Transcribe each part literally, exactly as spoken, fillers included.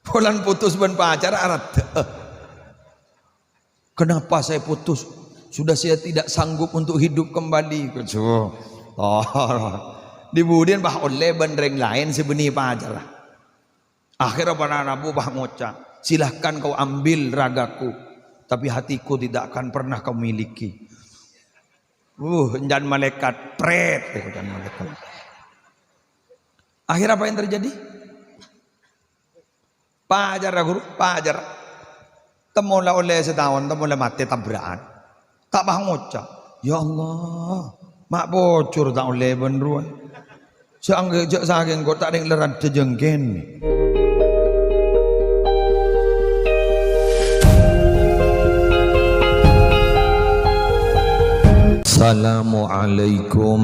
Polana putus bân pacarra, aradhâ'â. "Kenapa saya putus? Sudah saya tidak sanggup untuk hidup kembali." Kejjhâ'. Di budiyân pas ollè bân rèng laèn sè bânnè pacarra. Akhèrra para rabu pas ngoca', "Silahkan kau ambil ragaku, tapi hatiku tidak akan pernah kau miliki." Uh, èncan malaèkat, prèt, èncan malaèkat. Akhirnya apa yang terjadi? Pacarra, ghuru, pacarra. Temmo la ollè sataon, temmo la matè tabra'an. Ta' pas ngoca', "Ya Allah, ma' pojhur ta' ollè bân rowa." Sè anggè jhâ' sakèng ko' ta' rèng lerran dâjângkèn. Assalamualaikum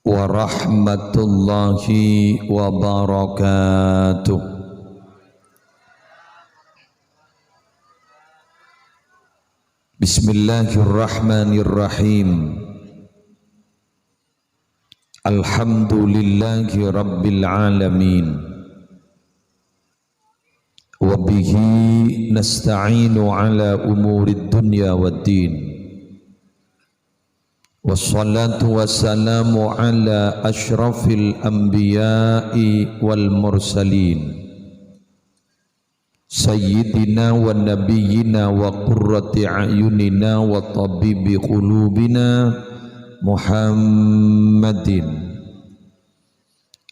warahmatullahi wabarakatuh. Bismillahirrahmanirrahim. Alhamdulillahi rabbil alamin. Wa bihi nasta'inu ala umurid dunya waddin. Wassalatu wassalamu ala asyrafil anbiya'i wal mursalin. Sayyidina wa nabiyyina wa qurrati a'yunina wa tabibi qulubina Muhammadin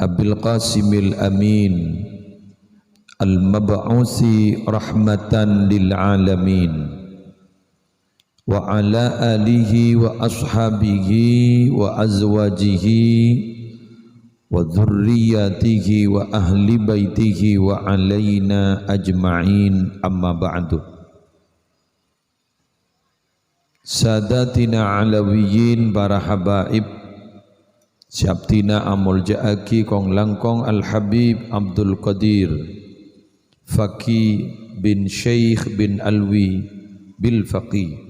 Abil Qasimil Amin al-mab'usi rahmatan lil alamin. Wa ala alihi wa ashabihi wa azwajihi wa dzurriyyatihi wa ahli baitihi wa alaina ajma'in, amma ba'du. Sadatina Alawiyyin, para habaib, sè abdhina amolja'aghi kong-langkong Al-Habib Abdul Qadir, Faqih bin Syekh bin Alwi bil Faqih.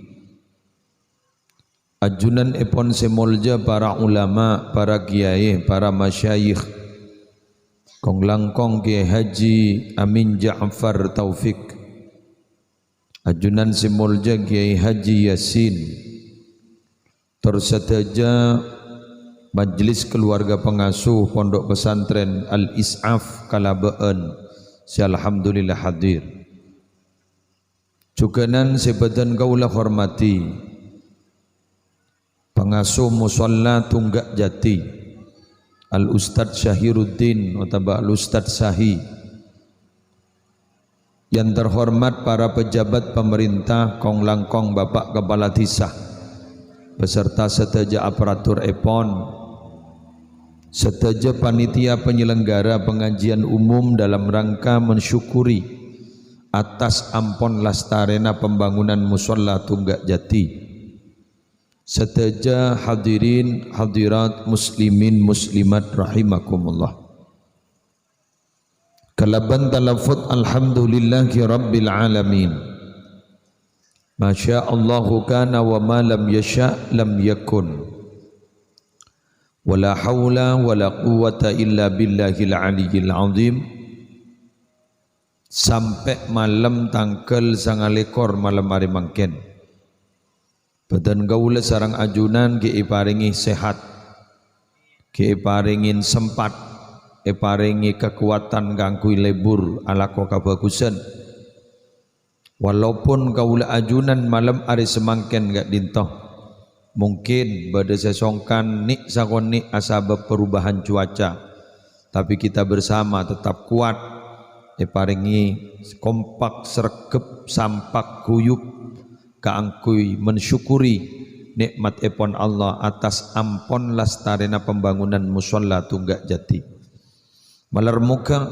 Ajunanèpon sè molja para ulama, para kiyaè, para masyayikh. Kong-langkong Kiyaè Haji Amin Ja'far Taufik. Ajunan sè molja Kiyaè Haji Yasin. Tor sadhâjâ majelis keluarga pengasuh Pondok Pesantren Al-Is'af Kalaba'an sè alhamdulillah hadir. Jhughânan sè bâdhân kaulâ hormadhi, pangasuh Musholla Tungga' Jati, Al-Ustadz Syahiruddin otabâ Al-Ustadz Sahi. Yang terhormat para pejabat pemerintah, kong-langkong Bapak Kepala Desa, beserta sadhâjâ aparaturèpon, sadhâjâ panitia penyelenggara pengajian umum dalam rangka mensyukuri atas ampon lastarèna pembangunan Musholla Tungga' Jati. Sadhâjâ hadirin hadirat muslimin muslimat rahimakumullah. Kalabân talaffudz alhamdulillahi rabbil alamin. Masya Allahu kana wa ma lam yasya' lam yakun. Wa la haula wa la quwwata illa billahil aliyyil azim. Sampè' malem tangghâl sangalèkor malem arè mangkèn. Bâdhân kaulâ sareng ajunan ghi' èparèngè sehat, ghi' èparèngè sempat, èparèngè kakowadhân kaangghuy lebur alako kabhâghusân. Walaupun kaulâ ajunan malem arè samangkèn ka'dinto, mungkin bâdâ sè songkan nè' sakonè' asabâb perubahan cuaca, tapi kita bersama tetap kuat, èparèngè kompak, sregep, sampak, guyub, kaangghuy mensyukuri nè'matèpon Allah atas ampon lastarèna pembangunan Musholla Tungga' Jati. Malar moghâ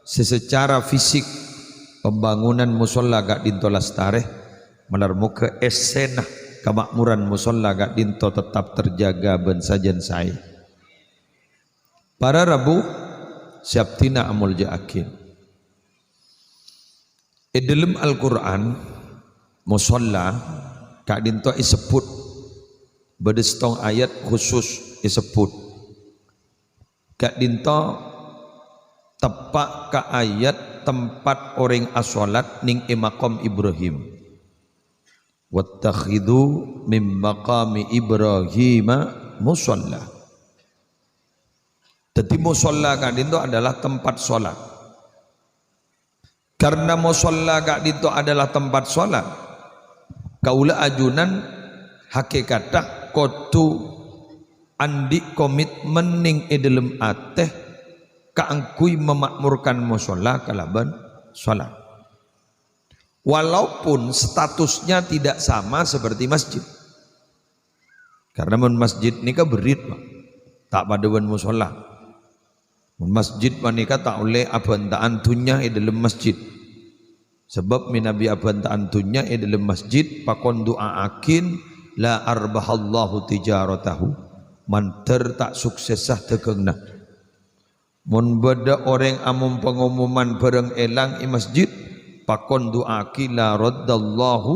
sè secara fisik pembangunan musholla ka'dinto lastarè, malar moghâ essèna kamakmuran musholla ka'dinto tetap terjaga bân sajân saè. Para rabu sè abdhina amolja'aghi. È dhâlem Al-Qur'an, musholla ka'dinto èsebbhut, bâdâ sèttong ayat khusus èsebbhut. Ka'dhinto teppa' ka ayat tempat orèng asholat nèng è maqam Ibrahim. "Wattakhidhu min maqami Ibrahima mushalla." Jadi, mushalla ka'dhinto adalah tempat sholat. Karena mushalla ka'dhinto adalah tempat sholat, kaulâ ajunan hakèkatta kodhu andi' komitmen nèng è dhâlem atè kaangghuy memakmurkan mushalla kalabân sholat. Walaupun statusnya tidak sama seperti masjid. Karena mon masjid nèka berrit, Pak. Ta' padâ bân mushalla. Mon masjid panèka ta' ollè abhânta'an dhunnya è dhâlem masjid. Sabâb mènabi abhânta'an dhunnya è dhâlem masjid, pakon du'a'aghin, "La arbahallahu tijaratahu." Mandhâr ta' suksessa dhâghângnga. Mon bâdâ orèng amom-pangomoman bhârâng èlang è masjid, pakon du'a'aghi, "La raddallahu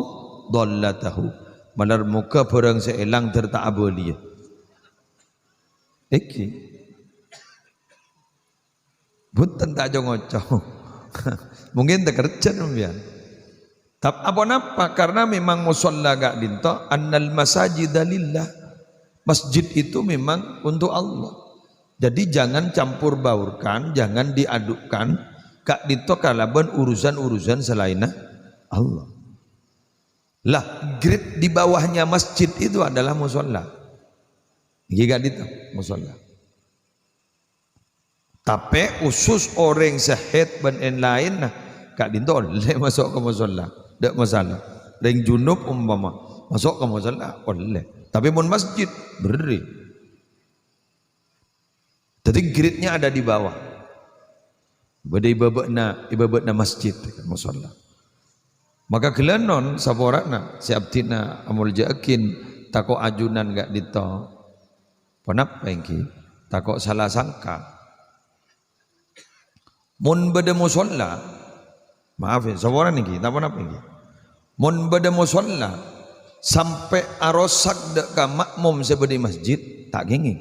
dhallatahu." Malar moghâ bhârâng sè èlang dhâr ta' abâliyâ. Èngghi. Bhunten ta' co-ngoco. Mungkin takerjhâ sampèyan. Tap-, aponapa? Karena memang mushalla ka'dhinto, "Annal masajida lillah." Masjid itu memang untuk Allah. Jadi jangan campur baurkan, jangan diadukkan ka'dhinto kalabân urusan-urusan selainna Allah. Lah, grade di bawahnya masjid itu adalah mushalla. Èngghi ka'dhinto, mushalla. Tapè khusus orèng sè haid bân laèn-laèn, nah, ka'dhinto ollè maso' ka mushalla, ta' masalah. Rèng junub umpama maso' ka mushalla, ollè. Tapè mon masjid, berri'. Jadi grade-nya ada di bawah. Bâdâ è bâbâna, è bâbâna masjid, mushalla. Maka ghellânon saporana sè abdhina amoljâ'aghin tako' ajunan ka'dhinto. Ponapa èngghi? Tako' sala sangka. Mon bâdâ mushalla, maaf ya, saporana èngghi, ta' ponapa èngghi? Mon bâdâ mushalla sampè' arosak dâ' ka ma'mum sè bâdâ è masjid, ta' kèngèng.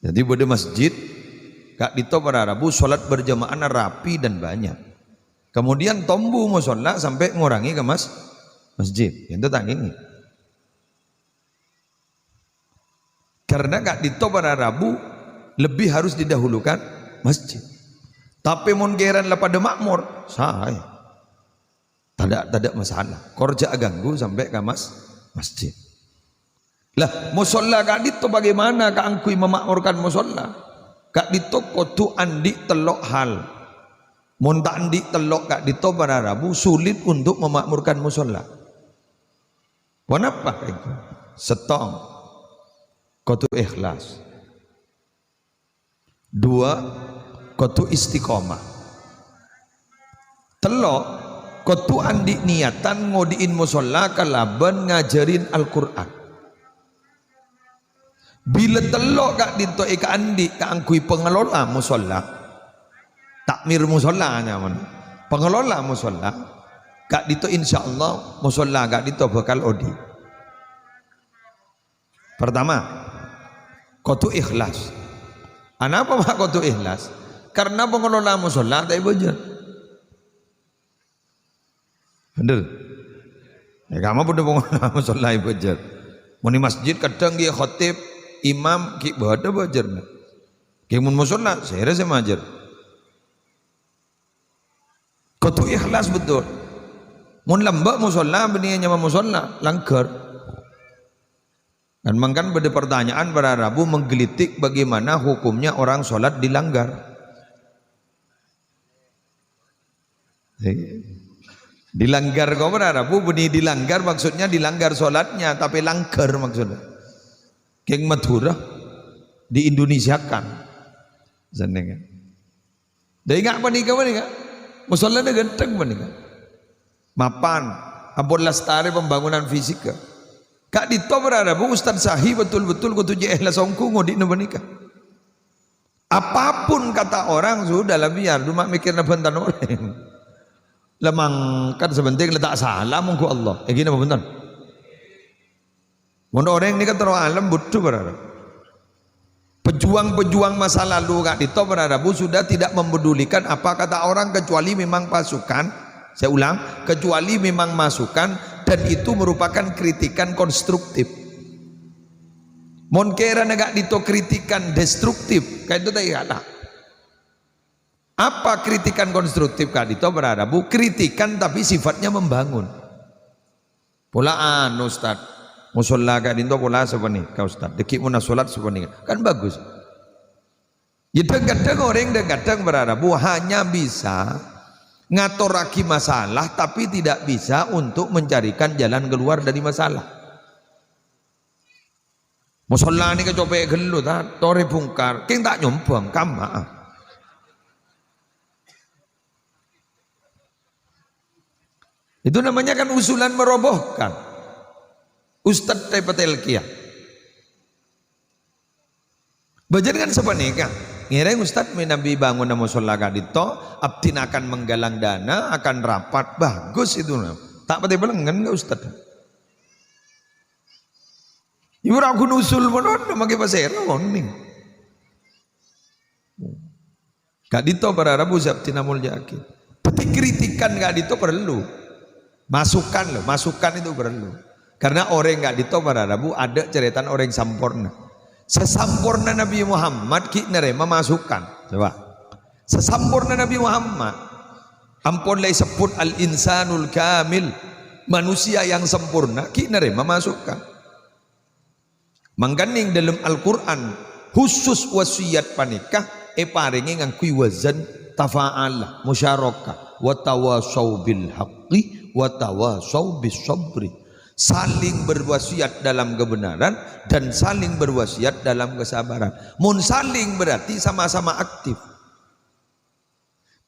Jadi bâdâ masjid, ka'dhinto para rabu, sholat berjamaahna rapi dan banyak. Kemudian tombu mushalla sampè' ngorangè ka mas-, masjid. Ènto ta' kèngèng. Karena ka'dhinto para rabu lebih harus didahulukan masjid. Tapè mon kèran la padâ ma'mor, saè. Tadâ', tadâ' masalah. Kor jhâ' aganggu sampè' ka mas-, masjid. Lah, mushalla ka'dhinto bagaimana kaangghuy memakmurkan mushalla? Ka'dhinto kodhu andi' tello' hal. Mon ta' andi' tello' ka'dhinto para rabu sulit untuk memakmurkan mushalla. Ponapa èngghi? Sèttong, kodhu ikhlas. Dua, kodhu istiqomah. Tello', kodhu andi' niyatan ngodhi'in mushalla kalabân ngajhârin Al-Qur'an. Bilâ tello' ka'dhinto èkaandi' kaangghuy pangelola mushalla, takmir mushalla nyamana, pangelola mushalla, ka'dhinto insyaallah mushalla ka'dhinto bhâkal odhi'. Pertama, kodhu ikhlas. Anapa ma' kodhu ikhlas? Karena pangelola mushalla ta' èbâjâr. Bhender? Ya, ka'amma padâ pangola mushalla èbâjâr. Mon è masjid kadhâng ghi' khatib, imam ghi' bâdâ bâjârna. Ghi' mon mushalla, sèra sè majâr. Kodhu ikhlas betul. Mon lambâ' mushalla, bânnè nyama mushalla, langgar. Kan mangkana bâdâ pertanyaan para rabu menggelitik, bagaimana hukumnya orang sholat di langgar? Di langgar kok para rabu, bânnè di langgar maksudnya dilanggar sholatnya, tapè langgar maksudnya. Kèng Madhurâ diindonesiakan. Jenengan. Dâ' enga' panèka, panèka. Mushallana ghântheng panèka. Mapan, ampon lastarè pembangunan fisika. Ka'dinto para rabu Ustadz Sahi betul-betul kodhu jhâ' èhlas ongghu ngodhi'na panèka. Apapun kata orang, sudahlah biar, cuma mèkkèrna bhânten orèng. La mangkat sè pentèng la ta' sala mongghu Allah. Èngghi napa bhânten? Mon orèng nèka terro alem, budhu para rabu. Pejuang-pejuang masa lalu ka'dinto para rabu sudah tidak mempedulikan apa kata orang kecuali memang pasukan, saya ulang, kecuali memang masukan dan itu merupakan kritikan konstruktif. Mon kèrana ka'dinto kritikan destruktif, ka'dinto ta' èkala. Apa kritikan konstruktif ka'dinto para rabu? Kritikan tapi sifatnya membangun. Pola anu, Ustad. Musholla ka'dinto pola sapanèka, Ustad. Dâgghi' mon asolat sapanèka. Kan bagus. Ya, dhâng-kadhâng orèng, dhâng-kadhâng para rabu hanya bisa ngatorraghi masalah, tapi tidak bisa untuk mencarikan jalan keluar dari masalah. Musholla nèka copè' ghâllu, ta? Torè bhungkar. Kèng ta' nyombhâng, kamma'a. Itu namanya kan usulan merobohkan. Ustad tepè telkiyah. Bâjâ kan sapanèka. Ngèrèng Ustad mènabi bângona musholla ka'dinto, abdhina akan menggalang dana, akan rapat. Bagus itu, nah. Ta' patè bâlengngen ka Ustad. Ibu ra ghun usul mono, makkè pasèra onèng. Ka'dinto para rabu sè abdhina molja'aghi. Berarti kritikan ka'dinto perlu. Masukan loh, masukan itu perlu. Karena orèng ka'dinto para rabu adâ' carètana orèng samporna. Sasamporna Nabi Muhammad ghi' narèma masukan. Coba. Sasamporna Nabi Muhammad. Ampon la èsebbhut al-insanul kamil. Manusia yang sempurna ghi' narèma masukan. Mangkana è dâlem Al-Qur'an, khusus wasiyat panèka èparèngè ngangghuy wazan tafa'ala, musyarakah, "Wa tawasau bil haqqi, wa tawasau bis sabri." Saling berwasiat dalam kebenaran dan saling berwasiat dalam kesabaran. Mon saling berarti sama-sama aktif.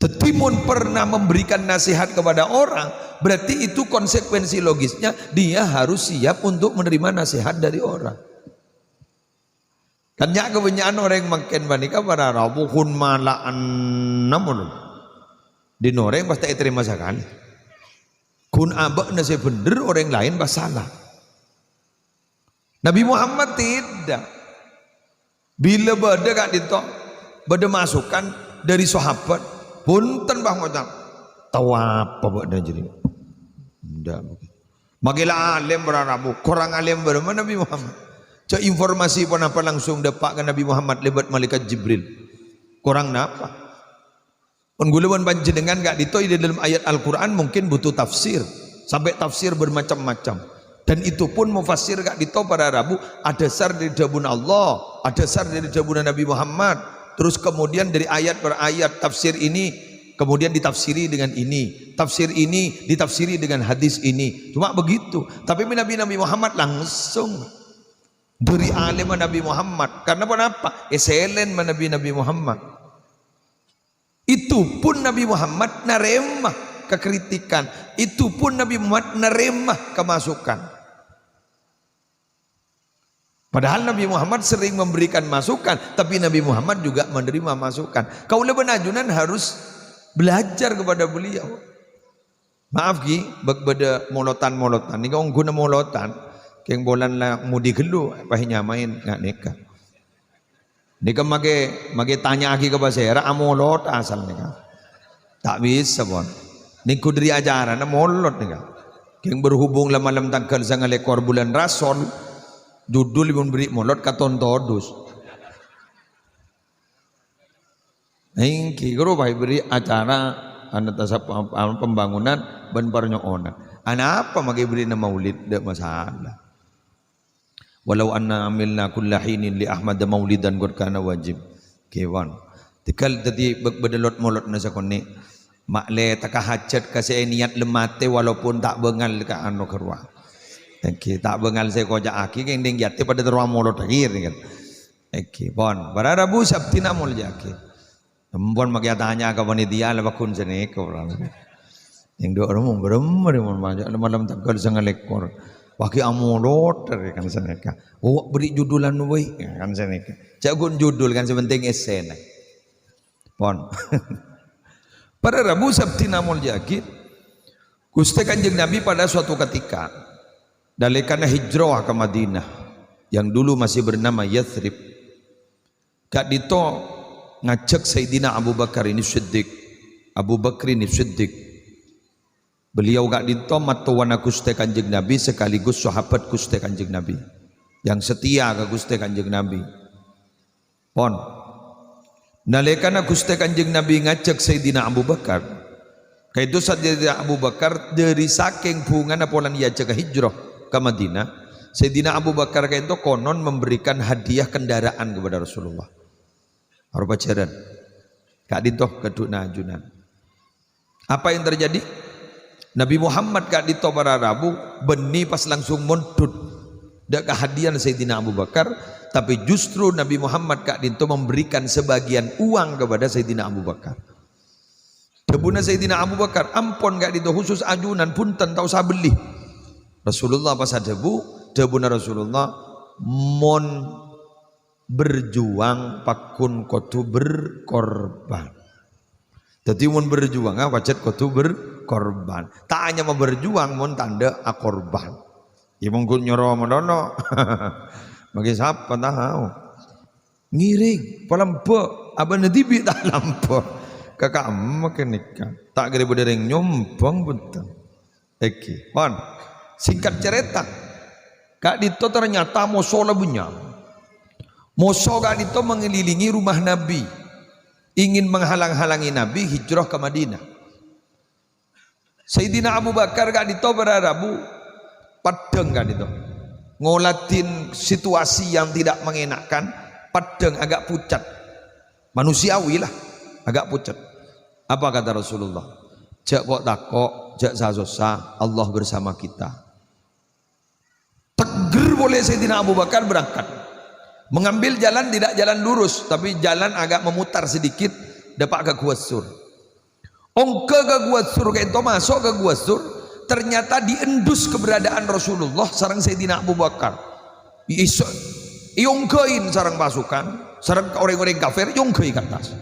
Jadi, mon pernah memberikan nasihat kepada orang, berarti itu konsekuensi logisnya dia harus siap untuk menerima nasihat dari orang. Kan nya' kabânnya'an orèng mangkèn panèka para rabu ghun mala'ana molo. Dhin orèng pas ta' ètarèma sakalè. Ghun abâ'na sè bhendher, orèng laèn pas sala. Nabi Muhammad tidak. Bilâ bâdâ ka'dinto, bâdâ masukan dâri sahabat, "Bhunten, Bah, ngoca'." "Tao apa bâ'na jârèya?" Ndak begitu. Makkè la alèm para rabu, korang alèm bârâmma Nabi Muhammad. Jâ' informasi ponapa langsung dâpa' ka Nabi Muhammad lèbât malaikat Jibril. Korang napa? Pon ghulâ bân panjhennengan ka'dinto è dâlem ayat Al-Qur'an mungkin butuh tafsir, sampai tafsir bermacam-macam. Dan itu pun mufassir ka'dinto para rabu adhâsar dâri dhâbuna Allah, adhâsar dâri dhâbuna Nabi Muhammad. Terus kemudian dari ayat per ayat tafsir ini, kemudian ditafsiri dengan ini, tafsir ini ditafsiri dengan hadis ini. Cuma begitu. Tapi Nabi, Nabi Muhammad langsung dâri alèmma Nabi Muhammad. Karena ponapa? Èsèlèn ma Nabi, Nabi Muhammad. Itu pun Nabi Muhammad narèma kakritikan. Itu pun Nabi Muhammad narèma kamasukan. Padahal Nabi Muhammad sering memberikan masukan, tapi Nabi Muhammad juga menerima masukan. Kaulâ bân ajunan harus belajar kepada beliau. Maaf, ghi, bâk bâdâ molotan-molotan. Nèka ongghuna molotan, kèng bulân la mudi ghâllu, pas nyamaè nga' nèka. Nèka makkè, makkè tanya'aghi ka pasèra, amolot asal nèka. Ta' bisa, pon. Nèko dâri acarana molot nèka. Kèng berhubung la malem tangghâl sanga lèkor bulân Rasol, judul pon bâri' molot katon todus. Èngghi, ghuru pas èbâri' acara anu tasab-, anu pembangunan bân parnyo'onan. Anapa makkè èbâri'na maulid? Dâ' masalah. "Walau anna amilna kulla hinin li Ahmada maulidan qad kana wajib." Kèwan. Tèghâl dhâddhi bâ-, bâdâ lot-molotna sakonè'. Ma'lè taka hajat ka sè niyat lem matè walaupun ta' bângal ka anu ghâruwa. Èngghi, ta' bângal sè èkoca'aghi, kèng ding yatè padâ terro amolot akhir, kan. Èngghi, pon. Para rabu sè abdhina molja'aghi. Ampon makkè atanya ka panitia la pagghun sanèka, ora. Yang dua orang mau berem-, berem-, malem tangghâl sanga lèkor. Wah, ghi' amolot, kan sanèka. Oh, bâri' judul anu bhâi, kan sanèka. Jâ' ghun judul, kan sè penting èssèna. Pon. Para rabu sè abdhina molja'aghi, Ghustè Kanjeng Nabi pada suatu ketika Nalèkana hijrah ka Madinah, yang dulu masih bernama Yathrib, ka'dinto ngajhâk Sayyidina Abu Bakar ini Siddiq, Abu Bakar ini Siddiq. Beliau ka'dinto mattowana Ghustè Kanjeng Nabi sekaligus sahabat Ghustè Kanjeng Nabi, yang setia ka Ghustè Kanjeng Nabi. Pon. Nalèkana Ghustè Kanjeng Nabi ngajhâk Sayyidina Abu Bakar, ka'dinto Sayyidina Abu Bakar dâri sakèng bhungana polana èajhâk hijrah ka Madinah, Sayyidina Abu Bakar ka'dinto konon memberikan hadiah kendaraan kepada Rasulullah. Aropa jhârân. Ka'dinto ghâdhuwânna ajunan. Apa yang terjadi? Nabi Muhammad ka'dinto para rabu, bânnè pas langsung mondhut dâ' kahadiyan Sayyidina Abu Bakar, tapè justru Nabi Muhammad ka'dinto memberikan sebagian uang kepada Sayyidina Abu Bakar. Dhâbuna Sayyidina Abu Bakar, "Ampon ka'dinto khusus ajunan, bhunten ta' osa bellè." Rasulullah pas adhâbu, dhâbuna Rasulullah, "Mon berjuang pagghun kodhu berkorban." Dhâddhi mon berjuang, ah, pajhât kodhu berkorban. Ta' anyama berjuang mon tandhâ akorban. Ya mongghun nyoro manono. Mangkè sapa tao? Ngiring, palambâ', abâ'na dhibi' ta' lambâ'. Kaka'emma kènèka. Ta' kèra bâdâ rèng nyombhâng bhunten. Èngghi, pon. Singkat cerita, ka'dinto ternyata moso la bânnya'. Moso ka'dinto mengelilingi rumah Nabi, ingin menghalang-halangi Nabi hijrah ke Madinah. Sayyidina Abu Bakar ka'dinto para rabu, peddhâng ka'dinto. Ngoladhin situasi yang tidak mengenakkan, peddhâng agak pucat. Manusiawi lah, agak pucat. Apa kata Rasulullah? "Jhâ' ko'-tako', jhâ' sa-sossa, Allah bersama kita." Tegger polè Sayyidina Abu Bakar berangkat. Mengambil jalan tidak jalan lurus, tapi jalan agak memutar sedikit, dâpa' ka Ghuwa Tsur. Ongghâ ka Ghuwa Tsur, ka'dinto maso' ka Ghuwa Tsur, ternyata diendus keberadaan Rasulullah sareng Sayyidina Abu Bakar. Èso-, èongghâi sareng pasukan, sareng orèng-orèng kafir, èongghâi ka attas.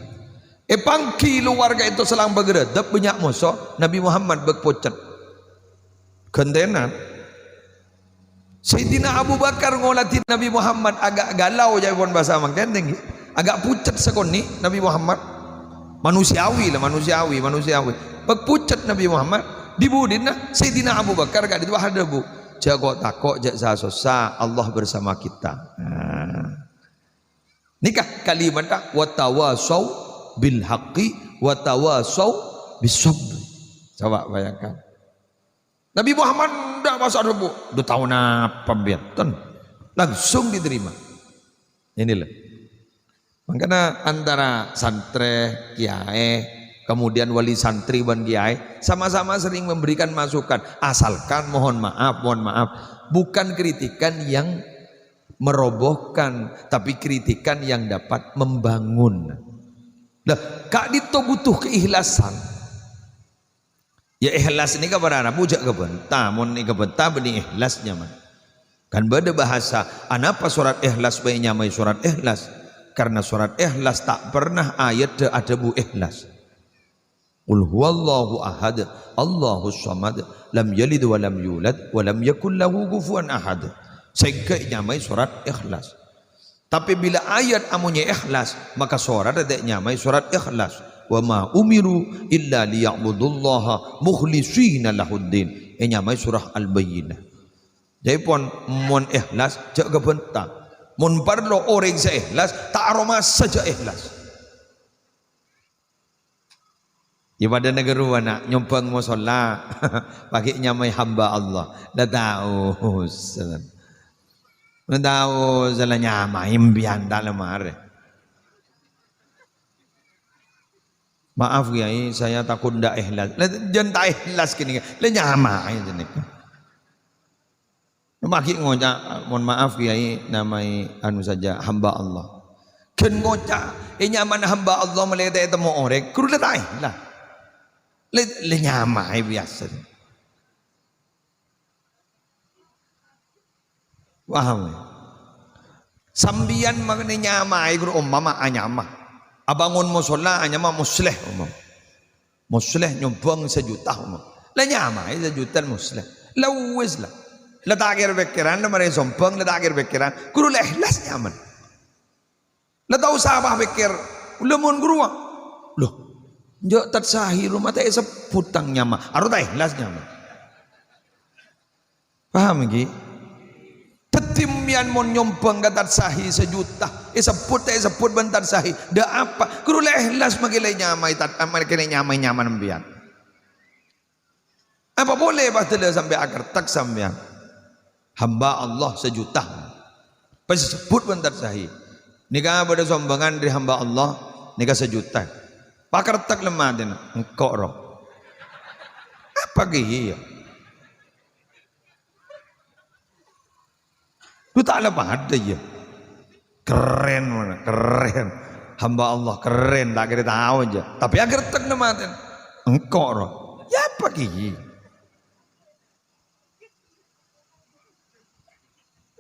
Èpangghi lowar ka'dinto selang paghârâdhâp bânnya' moso, Nabi Muhammad bâk pocet. Ghântèna. Sayyidina Abu Bakar ngoladhi Nabi Muhammad agak galau, ca'èpon bhâsa mangkèn, èngghi. Agak pucet sakonè' Nabi Muhammad. Manusiawi lah, manusiawi, manusiawi. Pas pucet Nabi Muhammad, dhi-budhina Sayyidina Abu Bakar ka'dinto adhâbu, "Jhâ' ko'-tako', jhâ' sa-sossa, Allah bersama kita." Nah. Nèka kalimatta, "Wa tawasau bil haqqi, wa tawasau bis sabr." Coba bayangkan. Nabi Muhammad ndak masa' adhâbu, "Dhu tao napa mbiyanten?" Langsung diterima. Ini loh. Mangkana antara santrè, kiyaè, kemudian wali santri bân kiyaè, sama-sama sering memberikan masukan. Asalkan mohon maaf, mohon maaf, bukan kritikan yang merobohkan, tapi kritikan yang dapat membangun. Lah, ka'dinto butuh keikhlasan. Ya, ikhlas nèka para rabu jhâ' kabânta. Mon èkabânta bânnè ikhlas nyamana. Kan bâdâ bahasa, anapa sorat Ikhlas bhâi ènyamaè sorat Ikhlas? Karena sorat Ikhlas ta' pernah ayatta adhâbu ikhlas. "Qul huwallahu ahad, Allahus samad, lam yalid wa lam yulad, wa lam yakul lahu kufuwan ahad." Sèngghâ ènyamaè sorat Ikhlas. Tapè bilâ ayat amonyè ikhlas, maka sorat ta' ènyamaè sorat Ikhlas. "Wa ma umiru illa liya'budullaha mukhlishina lahuddin." Ènyamaè surah Al-Bayyinah. Jhâ' pon, mon ikhlas, jhâ' kabânta. Mon parlo orèng sè ikhlas, ta' aromasa jhâ' ikhlas. Ya, padâna ghâruwa, na', nyombhâng mosolla, paghi' nyamaè hamba Allah. La tao, Ustaz. La tao, salah nyamaè mbiyan ta' la marè. "Maaf, Kiai, saya takut ndak ikhlas." La, jhân ta' ikhlas kènè'. La nyamaè jhâ' nèka. Magi ngoca', "Mohon maaf, Kiai, nyamaè anu saja, hamba Allah." Ghân ngoca', "È, nyamana hamba Allah malè ta' ètemmo orèng, ghuru la ta' èhlas." Lè, lè nyamaè biyasa. Paham, ya? Sampèyan mangkènè nyamaè, ghuru, umpama anyama. Abângon mosolla anyama Musleh, umpama. Musleh nyombhâng sajuta, umpama. La nyamaè sajuta Musleh. La wis, la. La ta' kèr-pèkkèran, la marè sombhâng, la ta' kèr-pèkkèran. Ghuru la èhlas nyaman. La ta' osa apa pèkkèr, la mon ghuru, ah. Loh, enjâ' tatsahi roma ta' èsebbhut tang nyama. Aro ta' èhlas nyama. Paham, ghi? Dhâddhi, sampèyan mon nyombhâng ka tatsahi sajuta, èsebbhut ta' èsebbhut bân tatsahi, dâ' apa? Ghuru la èhlas makè la nyamaè tat-, makè la nyamaè nyamana sampèyan. Apa polè pas dâlâ sampè' akèrtèk sampèyan? Hamba Allah sajuta. Pas èsebbhut bân tatsahi. Nèka bâdâ sombhângan dâri hamba Allah, nèka sajuta. Pakèrtèk la matèna, engko' ro. Apa kèya? Lu ta' la padâ, iyâ. Kerrèn, mana? Kerrèn. Hamba Allah kerrèn, ta' kèra tao jâ. Tapè akèrtèk la matèna. Engko' ro. Yâ, apa kèya?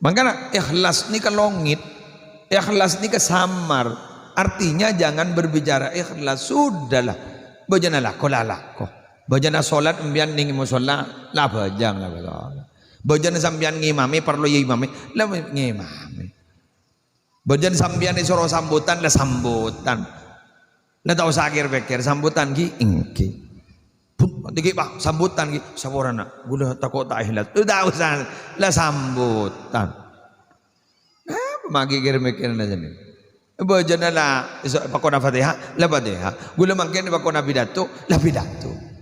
Mangkana, ikhlas nèka longit. Ikhlas nèka samar. Artinya, jangan berbicara ikhlas. Sudahlah. Bâjâna lako, la lako. Bâjâna solat, sampèyan neng mosolla, la bâjâng, la bâjâng. Bâjâna sampèyan ngimami, parlo yâ imami, la ngimami. Bâjâna sampèyan èsoro sambutan, la sambutan. La ta' osa kèr-pèkkèr, sambutan ghi, èngghi. Bun, dhâggi', Pak, sambutan ghi, saporana. Ghulâ tako' ta' ikhlas. La ta' osa, la sambutan. Apa maghi kèr-mèkkèrna jârèya? Bâjâna la, èso pakona Fatihah, la Fatihah. Ghulâ mangkèn pakona pidato, la pidato.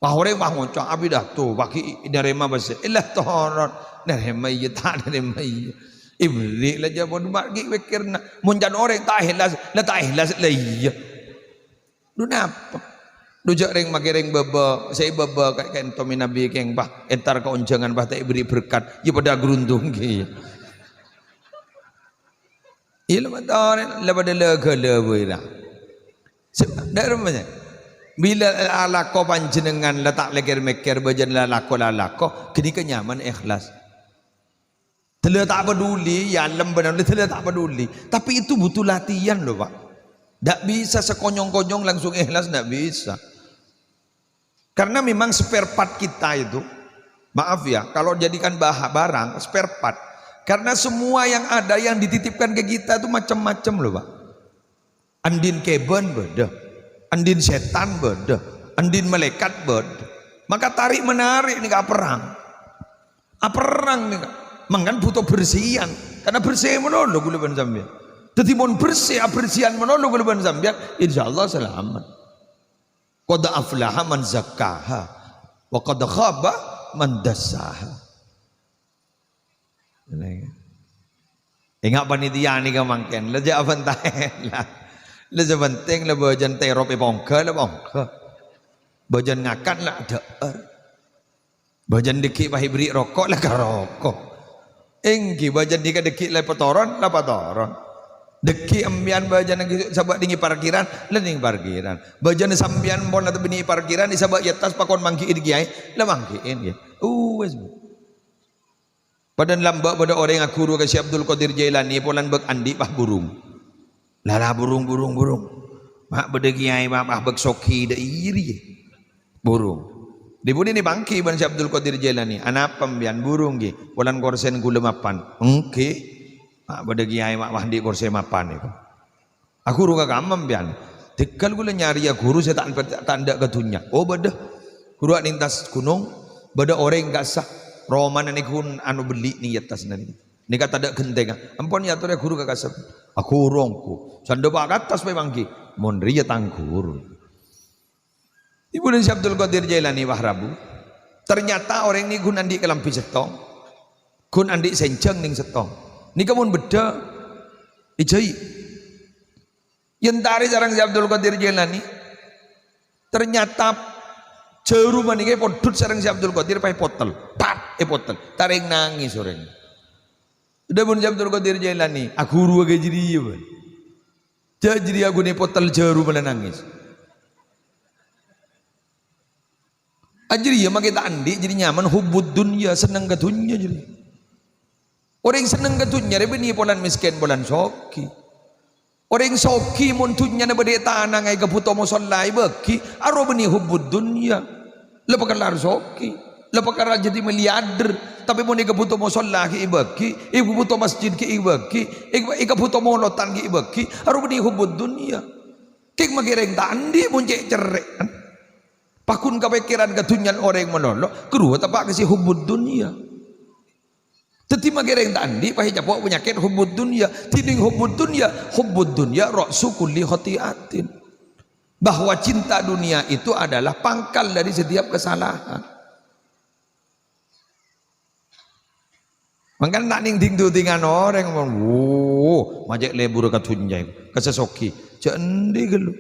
Wah, orèng wah ngoca', "Apidato, paghi' narèma bâsa." Eh, la toron. Narèma iyâ, ta' narèma iyâ. Èberri' la jâ' mon maghi pèkkèrna. Mon can orèng ta' ikhlas, la ta' ikhlas, la iyâ. Dhu napa? Dhu jâ' rèng maghi rèng bâbâ, sè bâbâ ka-, ka'ènto mènabi kèng, Pak, entar ka onjhângan, Pak, ta' èberri' berkat. Iyâ padâ agruntung ghi. Iyâ, la padâ orèng, la padâ la ghâlâ bhâi ra. Se-, dâ' remma jâ. Bilâ alako panjhennengngan la ta' lèkèr-mèkkèr, bâjâna la lako, la lako, ghânèka nyaman ikhlas. Dâlâ ta' paduli, yâ, lem bânan, dâlâ ta' paduli. Tapi itu butuh latihan, loh, Pak. Ndak bisa sekonyong-konyong langsung ikhlas, ndak bisa. Karena memang spare part kita itu, maaf ya, kalau jadikan bah-, barang, spare part. Karena semua yang ada yang dititipkan ke kita itu macam-macam, loh, Pak. Andi'na kèbân bâdâ, andi'na sètan bâdâ, andi'na malaèkat bâdâ. Maka tarik-menarik nèka aperrang. Aperrang nèka. Mangkana bhuto bersihan. Karena bersè malolo ghulâ bân sampèyan. Dhâddhi mon bersè, abersihan malolo ghulâ bân sampèyan, insyaallah salamet. Qad aflaha man zakkaha, wa qad khaba man dassaha. Enga' panitia nèka mangkèn, la jâ' abântaè, la. La sè pentèng la bâjâna terop èpongghâ, la pongghâ. Bâjâna ngakan, la adhâ'âr. Bâjâna dhâggi' pas èberri' roko', la karoko'. Èngghi, bâjâna nèka dhâggi' la patoron, la patoron. Dhâggi' sampèyan bâjâna sabâ' nèng parkiran, la nèng parkiran. Bâjâna sampèyan pon la bânnè parkiran, sabâ' è attas pakon mangghi'i kèyaè, la mangghi'i, ghi. Uwis, Bu. Padâna lambâ' bâdâ orèng aghuru ka Syekh Abdul Qadir Jailani, polana bâk andi', pas burung. La, la, burung, burung, burung. Ma' bâdâ kèyaè, ma', pas bâk soghi, dâ' iyâ rèya. Burung. Dhi-budina èpangghi bân Syekh Abdul Qadir Jailani. "Anapa sampèyan burung, ghi? Polana korsèna ghulâ mapan." "Èngghi. Ma' bâdâ kèyaè, ma', pas andi' korsè mapan, èko." Aghuru ka kamma sampèyan? Dhigghâl ghulâ nyarèya ghuru sè ta', ta' endâ' ka dhunnya. Oh, bâdâ. Ghuru neng attas ghunong, bâdâ orèng ka'issa. Romana nèko anu bellè' neng è attas nèko. Nèka tadâ' ghentèngnga. Ampon èyatorè ghuru ka ka'issa. Aghuru ongghu. Sandhâpa ka attas pè mangghi. Mon rèya tang ghuru. Ibu dan Syekh Abdul Qadir Jailani wah rabu. Ternyata orèng nèko ghun andi' kalambhi sèttong. Ghun andi' sènjhâng neng sèttong. Nèka mon beddhâ, èjhâi. Èentarè sareng Syekh Abdul Qadir Jailani. Ternyata jhârum nèka èpondhut sareng Syekh Abdul Qadir, pas èpotel. Tat, èpotel. Ta' rèng nangès orèng. Dhâbuna Syekh Abdul Qadir Jailani, "Aghuru ka jârèya, bân. Jâ' jârèya ghun èpotel jhârum la nangès." Ajârèya makè ta' andi', jârèya nyaman hubbud dunya, senneng ka dhunnya jârèya. Orèng senneng ka dhunnya rèya bânnè polana mèskèn, polana soghi. Orèng soghi mon dhunnyana bâdâ è tanangnga èkabhuto mosolla èbâghi, aro bânnè hubbud dunya. La pakellar soghi. La pakara jadi miliarder, tapè mon èkabhuto mosolla ghi' èbâghi, èkabhuto masjid ghi' èbâghi, èka-, èkabhuto molotan ghi' èbâghi, arowa bânnè hubbud dunya. Kèng makè rèng ta' andi' mon cè' cerrè'an. Paghun kapèkkèran ka dhunnyana orèng malolo, karowa teppa' ka sè hubbud dunya. Dhâddhi makè rèng ta' andi' pas ècapo' panyakèt hubbud dunya. Dhinèng hubbud dunya, hubbud dunya ra'su kulli khati'atin. Bahwa cinta dunia itu adalah pangkal dari setiap kesalahan. Mangkana ta' nèng ding-dudingan orèng, "Wo, ma' cè' lebur ka dhunnya, ka sè soghi." Jhâ' andi' ghâllu.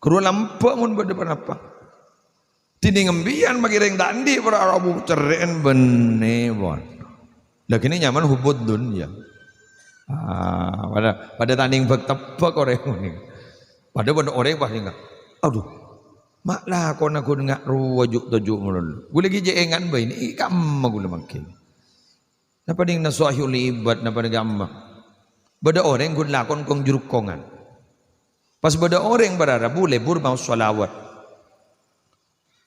Karowa lambâ' mon bâdâ ponapa. Dhinèng empèyan makè rèng ta' andi' para rabu cerrè'an bânnè, pon. Lah, kènè' nyamana hubbud dunya. Ah, padâ, padâ ta' nèng bâk-tebbhâk orèng nèka. Padâ bân orèng pas nèka, "Adhu, ma' lakona ghun nga' rowa ju' toju' malolo. Ghulâ ghi' cè' èngan bhâi nè, kamma ghulâ mangkèn. Napa nèng nasuhul ibad, napa nèng kamma?" Bâdâ orèng ghun lakon kong-jurukkongan. Pas bâdâ orèng para rabu lebur maos shalawat.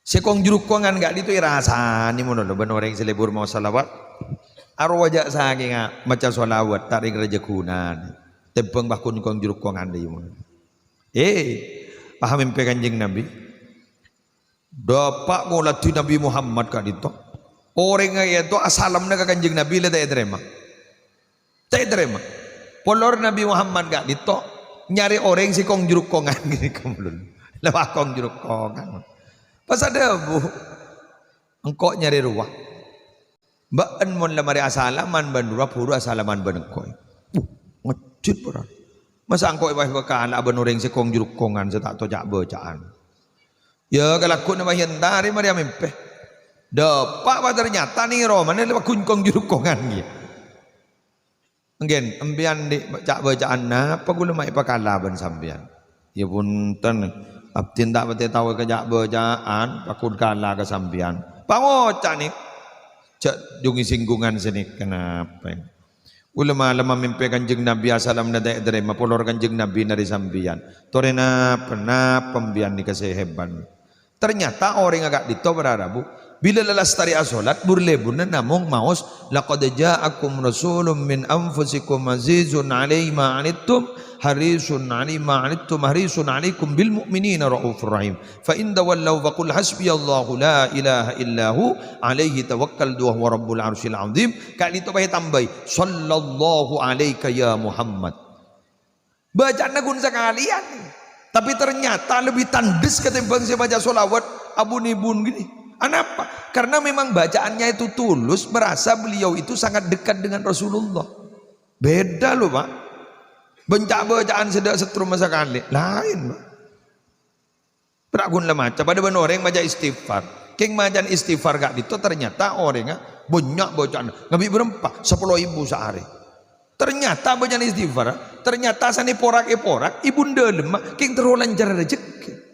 Sè kong-jurukkongan ka'dinto èrasanè malolo bân orèng sè lebur maos shalawat. Arowa jhâ' sakènga maca shalawat, ta' rèng rajâ ghunana. Tèmbhâng paghun kong-jurukkongan dâ' iyâ malolo. Eh, pas mèmpè Kanjeng Nabi. Dâpa' ngoladhi Nabi Muhammad ka'dinto. Orèng ka'dinto asalamma ka Kanjeng Nabi la ta' ètarèma. Ta' ètarèma. Polor Nabi Muhammad ka'dinto nyarè orèng sè kong-jurukkongan ghânèka malolo. La pas kong-jurukkongan. Pas adhâbu, "Engko' nyarè rowa. Bâ'na mon la marè asalaman bân rowa, bhuru asalaman bân engko'." Uh, ngejjhit para. Masa engko' èpakala bân orèng sè kong-jurukkongan sè ta' tao ca'-bâca'an. Yâ, kalagghuna pas èntarè marè amèmpè. Dâpa' pas ternyata nèng romana la paghun kong-jurukkongan kèya. Èngghi, empèyan dhi' ca'-bâca'an napa ghulâ ma' èpakala bân sampèyan? Yâ bhunten, abdhina ta' patè tao ka ca'-bâca'an, paghun kala ka sampèyan. Pangoca' nè, jhâ' jhungè singgungan sanèka napa? Ghulâ malemma mèmpè Kanjeng Nabi asalamma ta' ètarèma, polor Kanjeng Nabi narè sampèyan. Torè napa, napa empèyan nèka sè hebat? Ternyata orèng ka'dinto para rabu, bilâ la lastarè asolat, bur-leburrâ namong maos, "Laqad ja'akum rasulun min anfusikum azizun alaihi ma 'anittum, harisun alaihi ma 'anittum, harisun alaikum bil mu'minina raufur rahim. Fa in tawallau faqul hasbiyallahu la ilaha illa hu, alaihi tawakkaltu wa huwa rabbul arsyil azim." Ka'dinto pas ètambâi, "Sallallahu alaika ya Muhammad." Bâca'anna ghun sakalèyan, tapè ternyata lebbi tandhes katèmbhâng sè maca shalawat abun-èbun ghânèka. Anapa? Karena memang bacaannya itu tulus, merasa beliau itu sangat dekat dengan Rasulullah. Beda loh, Pak. Bân ca'-bâca'an sè ta' setrum sakalè. Laèn, Pak. Pèra' ghun la maca, padâ bân orèng maca istighfar. Kèng macana istighfar ka'dinto ternyata orèngnga bânnya' bâca'anna, ngabi' bârâmpa? Sapolo èbu saarè. Ternyata bânnya'na istighfar, ternyata sanè porak-èporak, èbun dâlemma, kèng terro lancar rejhekkè.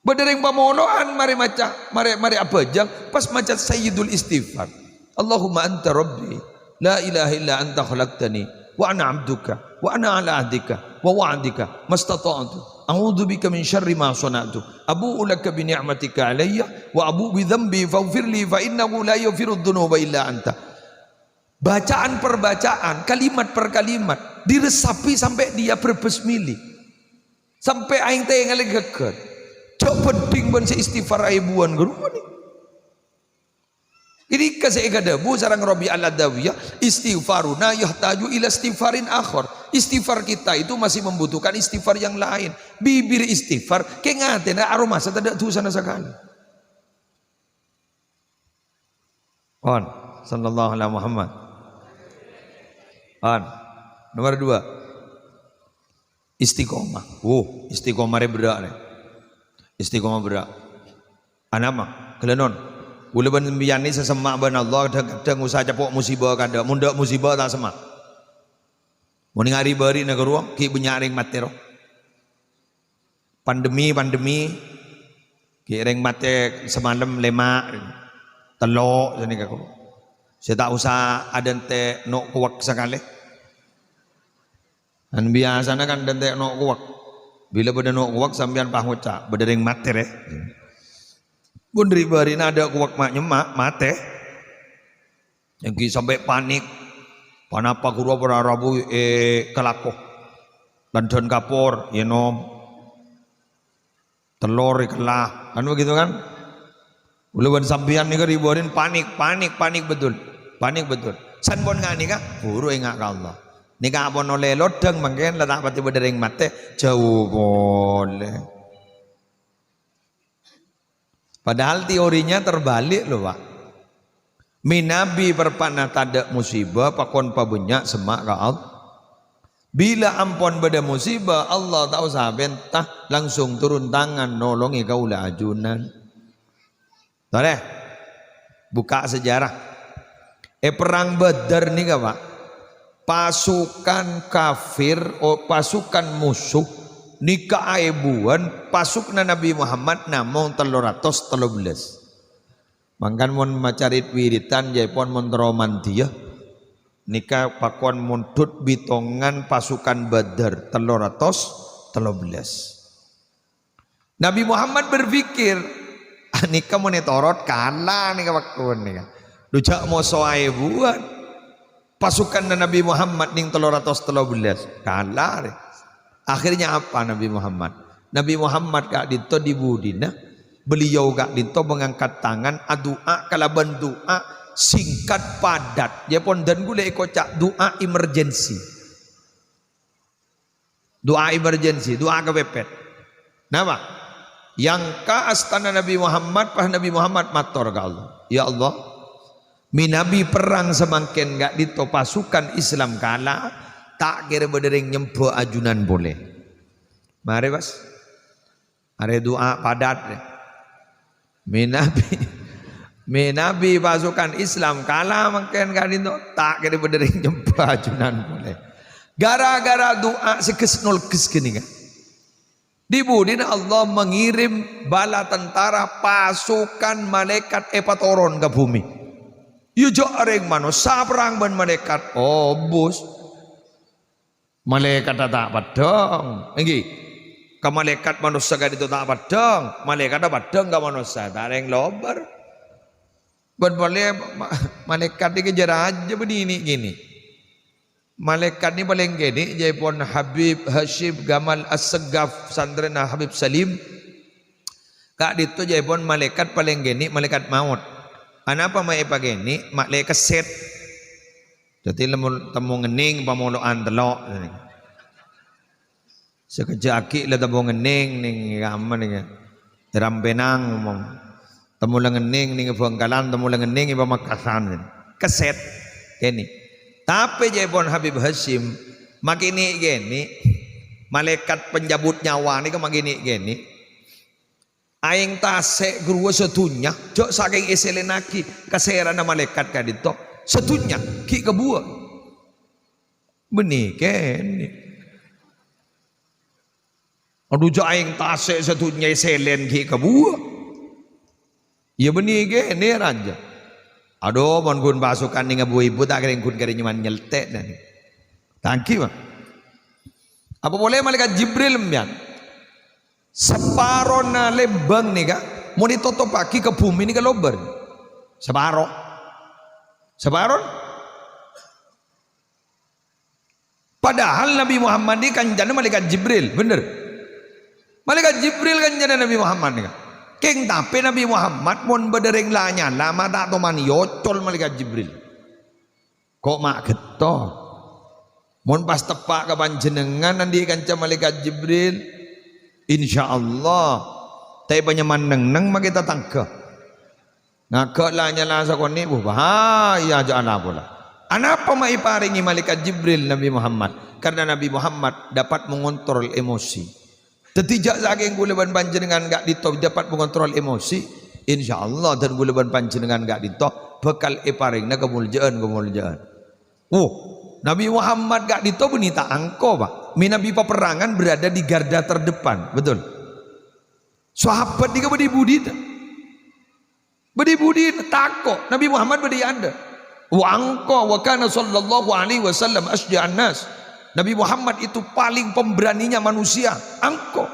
Bâdâ rèng pamolo'an marè maca, marè, marè abhâjâng, pas maca Sayyidul Istighfar. "Allahumma anta rabbi, la ilaha illa anta khalaqtani, wa ana abduka, wa ana ala ahdika, wa wa'dika, mastata'tu. A'udzubika min syarri ma shana'tu. Abu'u laka bi ni'matika alayya, wa abu'u bi dzanbi faghfirli fa innahu la yaghfiru dzunuba illa anta." Bacaan per bacaan, kalimat per kalimat, diresapi sampai dia berbesmili. Sampai aèng tèngalè ghâgghâr. Jhâ' bhânding bân sè istighfar èbuwân ghâruwa nè. Ghânèka sè èkadhâbu sareng Rabi Al-Adawiyah, "Istighfaruna yahtaju ila istighfarin akhar." Istighfar kita itu masih membutuhkan istighfar yang lain. Bibir istighfar, kèng atèna aromasa tadâ' dhusana sakalè. On, sallallahu ala Muhammad. On, nomor dua. Istiqomah. Wuh, istiqomah rè berrâ' rè. Istiqomah berrâ'. Anapa? Ghellâ' non. Ghulâ bân sampèyan nè sè semma' bân Allah, kadhâng-kadhâng usaha capo' musibâ kadhâ'. Mon tadâ' musibâ ta' semma'. Mon ngarè bâri'na ghâruwa, ghi' bânnya' rèng matè ro. Pandemi, pandemi, ghi' rèng matè samalem lèma', tello' sanèka ko. Sè ta' osa adântè' no' kowak sakalè. Kan biyasana kan dântè' no' kowak. Bilâ bâdâ no' kowak sampèyan pas ngoca', "Bâdâ rèng matè, rè." Mon ri-bârina adâ' kowak ma' nyemma', matè. Èngghi sampè' panik. Ponapa ghuru para rabu èkalako. Lanḍhân kapor, ènom. Tellor èkella. Kan begitu kan? Kaulâ bân sampèyan nèka ri-bârina panik, panik, panik betul. Panik betul. San pon nga' nèka, buru enga' ka Allah. Nèka pon ollè loḍâng mangkèn la ta' patè bâḍâ rèng matè, jhâu polè. Padahal teorinya terbalik loh, Pak. Mènabi parappa'na taḍâ' musibah, pakon pabânnya' semma' ka Allah. Bilâ ampon bâḍâ musibah, Allah ta' osa pènta, langsung turun tangan nolongè kaulâ ajunan. Torè, bukka' sejarah. È Perrang Badar nèka, Pak, pasukan kafir, o-, pasukan musuh nèka aèbuwân, pasukanna Nabi Muhammad namong tello ratos tello bellâs. Mangkana mon maca rit-wiritan, jhâ' pon mon terro manḍiyâ, nèka pakon monḍhut bitongan pasukan Badar, tello ratos tello bellâs. Nabi Muhammad berpikir, "Ah, nèka mon ètorot kala nèka, pakon nèka. Ḍu jhâ' moso aèbuwân. Pasukanna Nabi Muhammad nèng tello ratos tello bellâs. Kala rè." Akhirnya apa Nabi Muhammad? Nabi Muhammad ka'ḍinto ḍi-buḍina, beliau ka'ḍinto mengangkat tangan, adu'a kalabân du'a singkat padat. Jhâ' pon dhân ghulâ èkoca' du'a emergency. Du'a emergency, du'a kapèpèt. Napa? Nyangka astana Nabi Muhammad, pas Nabi Muhammad mator ka Allah, "Ya Allah, mènabi perrang samangkèn ka'ḍinto pasukan Islam kala, ta' kèra bâḍâ rèng nyembhâ ajunan polè." Marè, pas. Arè du'a padat, rè. Mènabi, mènabi pasukan Islam kala mangkèn ka'ḍinto, ta' kèra bâḍâ rèng nyembhâ ajunan polè. Gara-gara du'a sè ghâs-nolghâs ghânèka. Ḍi-buḍina Allah mengirim bala tentara pasukan malaikat èpatoron ka bhumè. Iyâ jhâ' rèng manossa perrang bân malaikat, obus. Malaèkatta ta' paḍḍhâng, èngghi. Ka malaèkat manossa ka'ḍinto ta' paḍḍhâng, malaèkatta paḍḍhâng ka manossa, ta' rèng lobâr. Bân polè ma-, malaèkat nèka jâ-rajâ bânnè nè'-kènè'. Malaèkat nè palèng kènè' jhâ' pon Habib Hasyim Gamal Assegaf, santrèna Habib Salim. Ka'ḍinto jhâ' pon malaèkat palèng kènè' malaèkat maot. Anapa ma' èpakènè'? Ma' lè kèsèt. Dhâddhi, lemmo-, temmo ngennèng pamolo'an tello'. Sakejjhâ' aghi' la temmo ngennèng nèng kamma nèng Rampenang, temmo la ngennèng nèng Bhângkalan, temmo la ngennèng è Pamekasan. Kèsèt, kènè'. Tapè jhâ' pon Habib Hasyim, ma' kènè' kènè', malaèkat pencabut nyawa nèka ma' kènè' kènè'. Aèng tasè' ghâruwa sadhunnya, jhâ' sakèng èsèlènnaghi ka sèrana malaèkat ka'ḍinto. Sadhunnya ghi' kabuwâ. Bânnè kènè'. Aḍu, jhâ' aèng tasè' sadhunnya èsèlèn ghi' kabuwâ. Iyâ bânnè kènè', rajâ. Aḍu, mon ghun pasukan nèng abu-ibu ta' kèrèng ghun kèrèng nyèman nyèltè', nè. Tanggi, Pak. Apa polè malaèkat Jibril, sampèyan? Saparona lèmbâng nèka, mon ètotopaghi ka bhumè nèka lobâr. Saparo. Saparo. Padahal Nabi Muhammad nèka kancana malaèkat Jibril, bhender. Malaèkat Jibril kancana Nabi Muhammad nèka. Kèng tapè Nabi Muhammad mon bâḍâ rèng la nyala, ma' ta' toman èocol malaèkat Jibril. Ko' ma' ghetto. Mon pas teppa' ka panjhennengngan anḍi' kanca malaèkat Jibril, insyaallah, ta' èpanyèman neng-neng makè tatangghâ. Ngaghâ' la nyala sakonè', bu, bahaya jhâ' ala pola. Anapa ma' èparèngè malaèkat Jibril Nabi Muhammad? Karena Nabi Muhammad dapat mengontrol emosi. Dhâddhi, jhâ' sakèng kaulâ bân panjhennengngan ka'ḍinto dapat mengontrol emosi, insyaallah dhân kaulâ bân panjhennengngan ka'ḍinto bhâkal èparèngana kamoljâ'ân-kamoljâ'ân. Oh, Nabi Muhammad ka'ḍinto bânnè ta' angko, Pak. Mènabi paperrangan berada di garda terdepan, betul? Sahabat nèka bâḍâ è budina. Bâḍâ è budina, tako'. Nabi Muhammad bâḍâ è aḍâ'. Wa angko, wa kana sallallahu alaihi wasallam asyja'an nas. Nabi Muhammad itu paling pemberaninya manusia. Angko.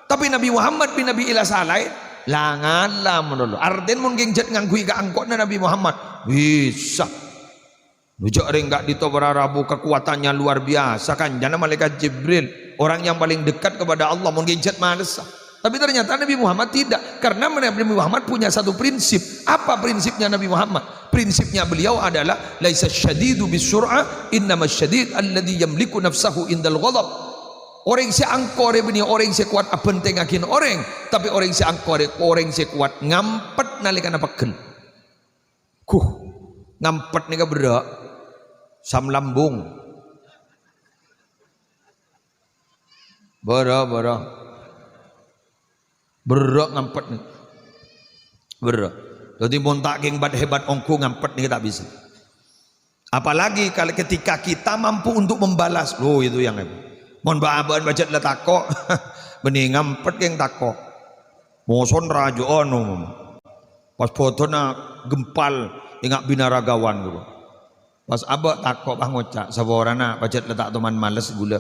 Tapè Nabi Muhammad bi' Nabi èla salaè, La ngala malolo. Artèna mon kèng jhât ngangghuy kaangko'na Nabi Muhammad, bisa. Lo jhâ' rèng ka'dinto para rabu kakowadhânna luar biasa, kancana malaikat Jibril, orang yang paling dekat kepada Allah, mon kèng jhât malessa. Tapi ternyata Nabi Muhammad tidak, karena Nabi Muhammad punya satu prinsip. Apa prinsipnya Nabi Muhammad? Prinsipnya beliau adalah, "Laisa syadidu bisur'ah, innama syadid alladzi yamliku nafsahu indal ghadab." Orèng sè angkor è bânnè orèng sè kowat abhântèngngaghi orèng, tapè orèng sè angkor rè orèng sè kowat ngampet nalèkana pegghel. Guh, ngampet nèka berrâ'. Asam lambung. Berrâ', berrâ'. Berrâ' ngampet nèka. Berrâ'. Dhâddhi mon ta' kèng bât-hebat ongghu ngampet nèka ta' bisa. Apalagi kalau ketika kita mampu untuk membalas. Loh, itu yang hebat. Mon bâ-abâ'ân pajhât la tako'. Bânnè ngampet kèng tako'. Moso rajâ'ân, pas bhâdhânna gempal, enga' binaragawan, gitu. Pas abâ' tako', pas ngoca', "Saporana, pajhât la ta' toman males ghulâ."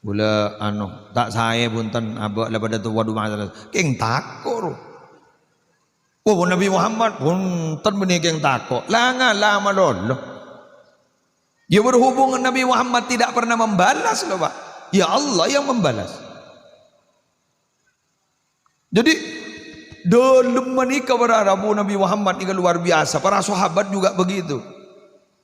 Ghulâ, anu, ta' saè, bhunten, abâ' la padâ towa du males. Kèng tako', ro. Wah, Nabi Muhammad, bhunten, bânnè kèng tako'. La ngala malolo. Ya, berhubung Nabi Muhammad tidak pernah membalas, loh, Pak. Ya, Allah yang membalas. Jadi, dâlem panèka para rabu Nabi Muhammad nèka luar biasa. Para sahabat juga begitu.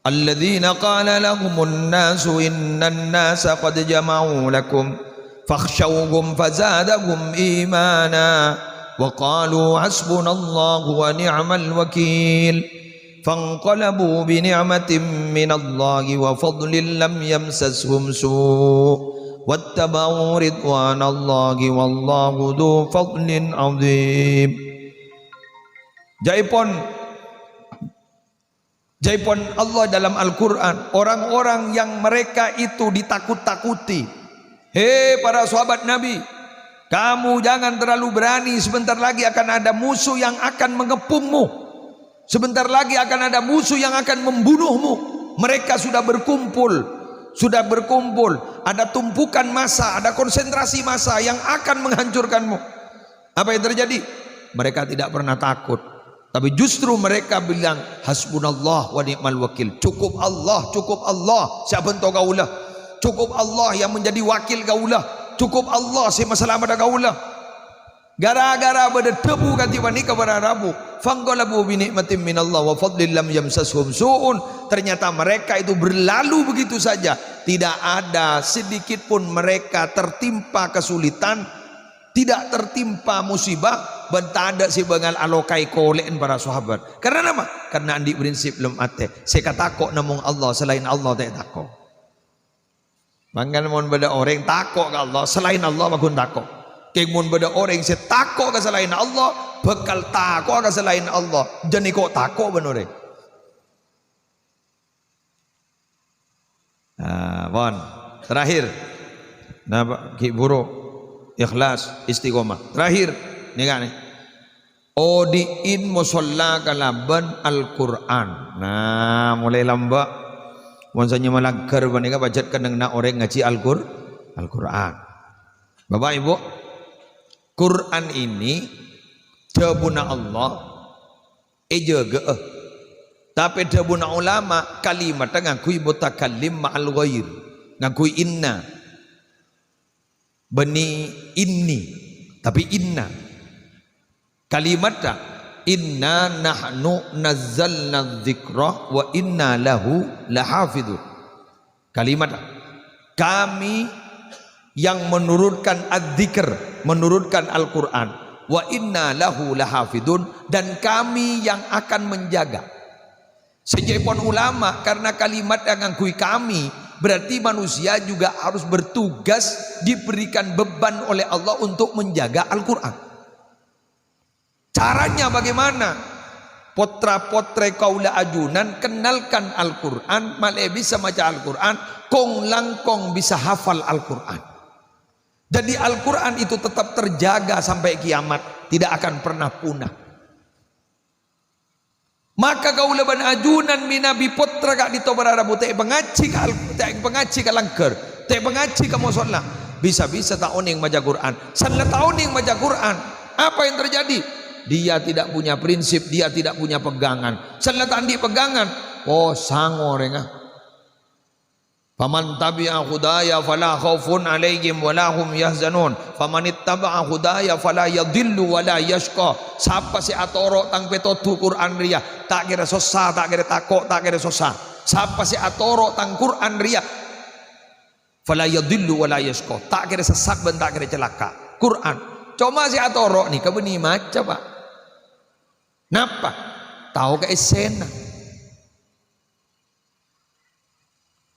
Alladzina qala lahumun nasu innan nasa qad jama'u lakum fakhshawhum fazadahum imana wa qalu hasbunallahu wa ni'mal wakil. Fanqalabu bi ni'matin minallahi wa fadlin lam yamsashum su', wattaba'u ridwanallahi wallahu dzu fadlin 'adzim. Jâèpon, jâèpon Allah dalam Al-Qur'an, orang-orang yang mereka itu ditakut-takuti. He, para sahabat Nabi, kamu jangan terlalu berani, sebentar lagi akan ada musuh yang akan mengepungmu. Sebentar lagi akan ada musuh yang akan membunuhmu. Mereka sudah berkumpul, sudah berkumpul. Ada tumpukan massa, ada konsentrasi massa yang akan menghancurkanmu. Apa yang terjadi? Mereka tidak pernah takut. Tapi justru mereka bilang, "Hasbunallah wa ni'mal wakil." "Cukup Allah, cukup Allah sè abhânto kaulâ. Cukup Allah yang menjadi wakil kaulâ. Cukup Allah sè masalamedhâ kaulâ." Gara-gara bâdâ dhâbu kadhi panèka para rabu, "Fanqalabu bi ni'matin minallah wa fadlin lam yamsashum su'un." Ternyata mereka itu berlalu begitu saja. Tidak ada sedikit pun mereka tertimpa kesulitan, tidak tertimpa musibah, bân tadâ' sè bângal aloka'è kolè'en para sahabat. Karena apa? Karena andi' prinsip lem atè. Sè katako' namong Allah, salaèn Allah ta' tako'. Mangkana mon bâdâ orèng tako' ka Allah, salaèn Allah maghun tako'. Kèng mon bâdâ orèng sè tako' ka salaèn Allah, bhâkal tako'a ka salaèn Allah, jhâ' nèko tako' bân orèng. Nah, pon. Terakhir. Napa? Ghi' buru. Ikhlas, istiqomah. Terakhir. Nèka nè. Odi'in mosolla kalabân Al-Qur'an. Nah, molaè lambâ'. Mon sè nyama langghâr panèka pajhât kennengnganna orèng ngajhi Al-Qur-, Al-Qur'an. Bapak, Ibu, Qur'an ini dhâbuna Allah, èjâgâ'â. Tapè dhâbuna ulama, kalimatta ngangghuy mutakallim ma'al ghair, ngangghuy inna. Bânnè inni, tapè inna. Kalimatta, "Inna nahnu nazzalna dzikra wa inna lahu lahafidun." Kalimat, "Kami yang menurunkan adz-dzikr, menurunkan Al-Qur'an, wa inna lahu lahafidun, dan Kami yang akan menjaga." Sè ca'èpon ulama, karena kalimat yang ngangghuy "kami", berarti manusia juga harus bertugas, diberikan beban oleh Allah untuk menjaga Al-Qur'an. Caranya bagaimana? Pottra-pottrè kaulâ ajunan kenalkan Al-Qur'an, malè bisa maca Al-Qur'an, kong-langkong bisa hafal Al-Qur'an. Jadi Al-Qur'an itu tetap terjaga sampai kiamat, tidak akan pernah punah. Maka kaulâ bân ajunan mènabi pottra ka'dinto para rabu ta' èpangajhi ka al-, ta' èpangajhi ka langghâr, ta' èpangajhi ka mosolla, bisa-bisa ta' onèng maca Qur'an. Sella ta' onèng maca Qur'an, Apa yang terjadi? Dia tidak punya prinsip, dia tidak punya pegangan. Sella ta' andi' pegangan, posang orèngnga. "Faman tabi'a hudaya fala khaufun 'alaihim wala hum yahzanun. Faman ittaba'a hudaya fala yadhillu wala yashqa." Sapa sè atoro' tang pètodhu Qur'an rèya, ta' kèra sossa, ta' kèra tako', ta' kèra sossa. Sapa sè atoro' tang Qur'an rèya, fala yadhillu wala yashqa. Ta' kèra sesat bân ta' kèra calaka'. Qur'an. Coma sè atoro' nèka bânnè maca, Pak. Napa? Tao ka essèna.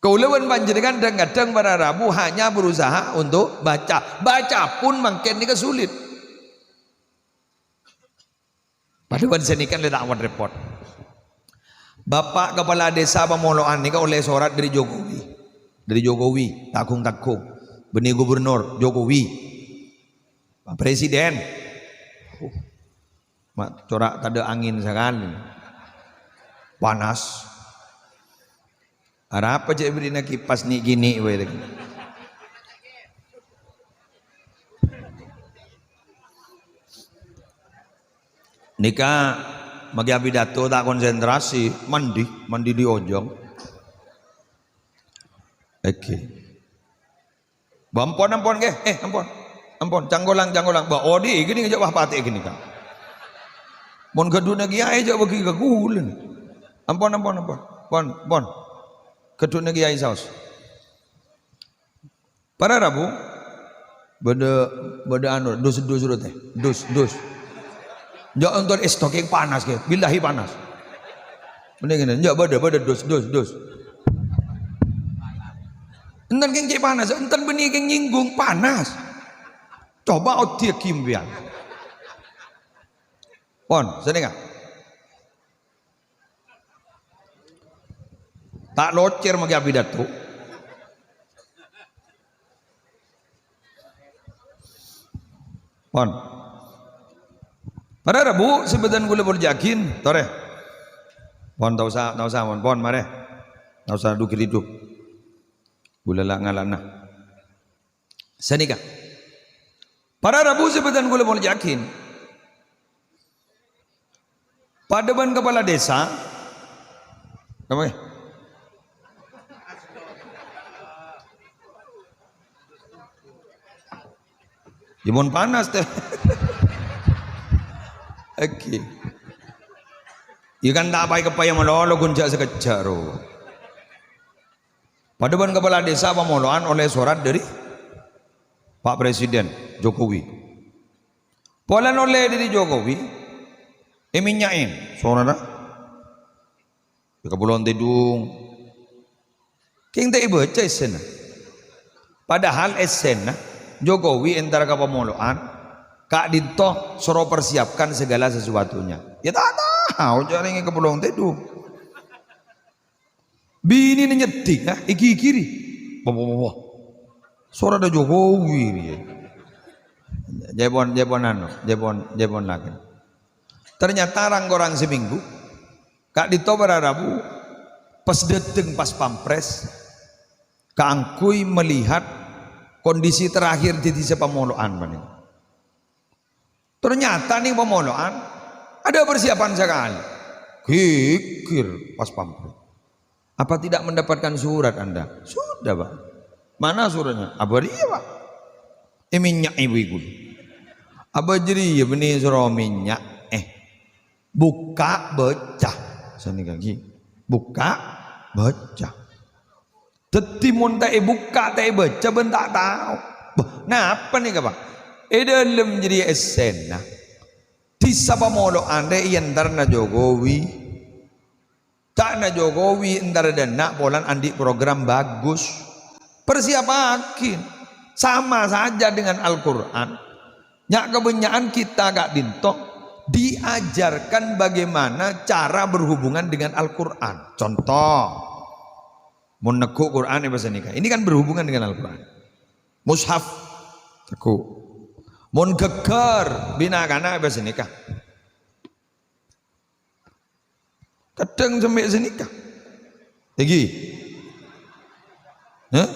Kaulâ bân panjhennengngan dhâng-kadhâng para rabu hanya berusaha untuk baca. Baca pun mangkèn nèka sulit. Padâ bân sanèka lè ta' repot-repot. Bapak Kepala Desa Pamolo'an nèka ollè sorat dâri Jokowi. Dâri Jokowi, tanggung-tanggung. Bânnè gubernur, Jokowi. Pak Presiden. Ma' cora' tadâ' angèn sakalè. Panas. Arapa jhâ' èbèrri'na kipas nè'-kènè' bhâi lagi. Nèka maghi apidato ta' konsentrasi, mandi, mandi di ojong. Oke. Bâ, ampon, ampon, ngghi. Eh, ampon. Ampon, cangkolang, cangkolang. Bâ, odi', ghi nèka jhâ' wah patè ghi nèka. Mon ghâdhuwânna kèyaè jhâ' bâghi ka kaulâ. Ampon, ampon, ampon. Pon, pon. Ghâdhuwânna kèyaè saos. Para rabu, bâdâ, bâdâ anu, dus, dus, rute. Dus, dus. Jhâ' ontor èsto kèng panas, kèng. Billahi panas. Mending ngene, enjâ' bâdâ, bâdâ dus, dus, dus. Enten kèng cè' panas, enten bânnè kèng nyinggung, panas. Coba odi' ghi sampèyan. Pon, sanèka. Ta' locèr maghi apidato. Pon. Para rabu sè bâdhân kaulâ molja'aghi, torè. Pon, ta' osa, ta' osa, pon, pon, marè. Ta' osa du-ghâllu. Kaulâ la ngala'ana. Sanèka. Para rabu sè bâdhân kaulâ molja'aghi. Padâ bân kapala dhisa. Apa? Ya, mon panas, teh. Oke. Ya kan ta' paè-kapayè malolo, ghun jhâ' sakejjhâ', ro. Padâ bân kapala dhisa Pamolo'an ollè sorat dâri Pak Presiden Jokowi. Polana ollè dâri Jokowi, èmènya'è, saudara. È Kapulon Tèdung. Kèng ta' èbâca essèna. Padahal essèna Jokowi entar ka Pamolo'an, ka'dinto soro persiapkan segala sesuatunya. Ya ta' tao, jhâ' rèng è Kapulon Tèdung. Binèna nyeddhing, ha, èghighiri. Wah, wah, wah, wah. Soradda Jokowi rèya. Jhâ' pon, jhâ' pon anu, jhâ' pon, jhâ' pon lakèn. Ternyata rang-korang samènggu, ka'dinto para rabu, pas dâteng pas pampres, kaangghuy melihat kondisi terakhir dâri sè Pamolo'an panèka. Ternyata nèng Pamolo'an, adâ' persiapan sakalè. Ghighir pas pampres. "Apa tidak mendapatkan surat Anda?" "Sudah, Pak." "Mana suratnya?" "Abâ rèya, Pak." Èmènya'è bi' kaulâ. "Abâ jârèya bânnè soro mènya', eh. Bukka', baca." Sanèka ghi. Bukka', baca. Dhâddhi mon ta' èbukka', ta' èbâca, bân ta' tao. Bâh, napa nèka, Pak? È dâlem jârèya essèna. Dhisa Pamolo'an rè èyentarana Jokowi. Ca'na Jokowi entar dâ' enna' polana andi' program bagus. Persiapaghi. Sama saja dengan Al-Qur'an. Nya' kabânnya'an kita ka'dinto diajarkan bagaimana cara berhubungan dengan Al-Qur'an. Contoh, mon neggu' Qur'an è bhâsa nèka. Ini kan berhubungan dengan Al-Qur'an. Mushaf, neggu'. Mon ghâggâr, bi' na'-kana' è bhâsa nèka. Kadhâng semmè' sanèka. Èngghi. Hah?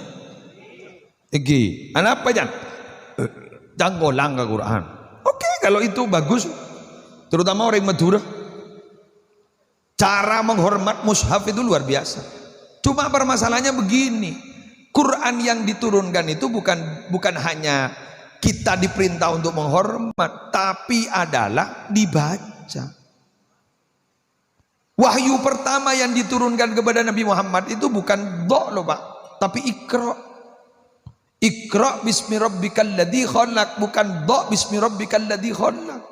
Èngghi. Anapa, Jan? Eh, cangkolang ka Qur'an. Oke, Kalau itu bagus, terutama orang Madura. Cara menghormat mushaf itu luar biasa. Cuma permasalahannya begini, Quran yang diturunkan itu bukan bukan hanya kita diperintah untuk menghormat, tapi adalah dibaca. Wahyu pertama yang diturunkan kepada Nabi Muhammad itu bukan dha loh, Pak, tapi Iqra. Iqra bismi rabbikal ladzi khalaq, bukan dha bismi rabbikal ladzi khalaq.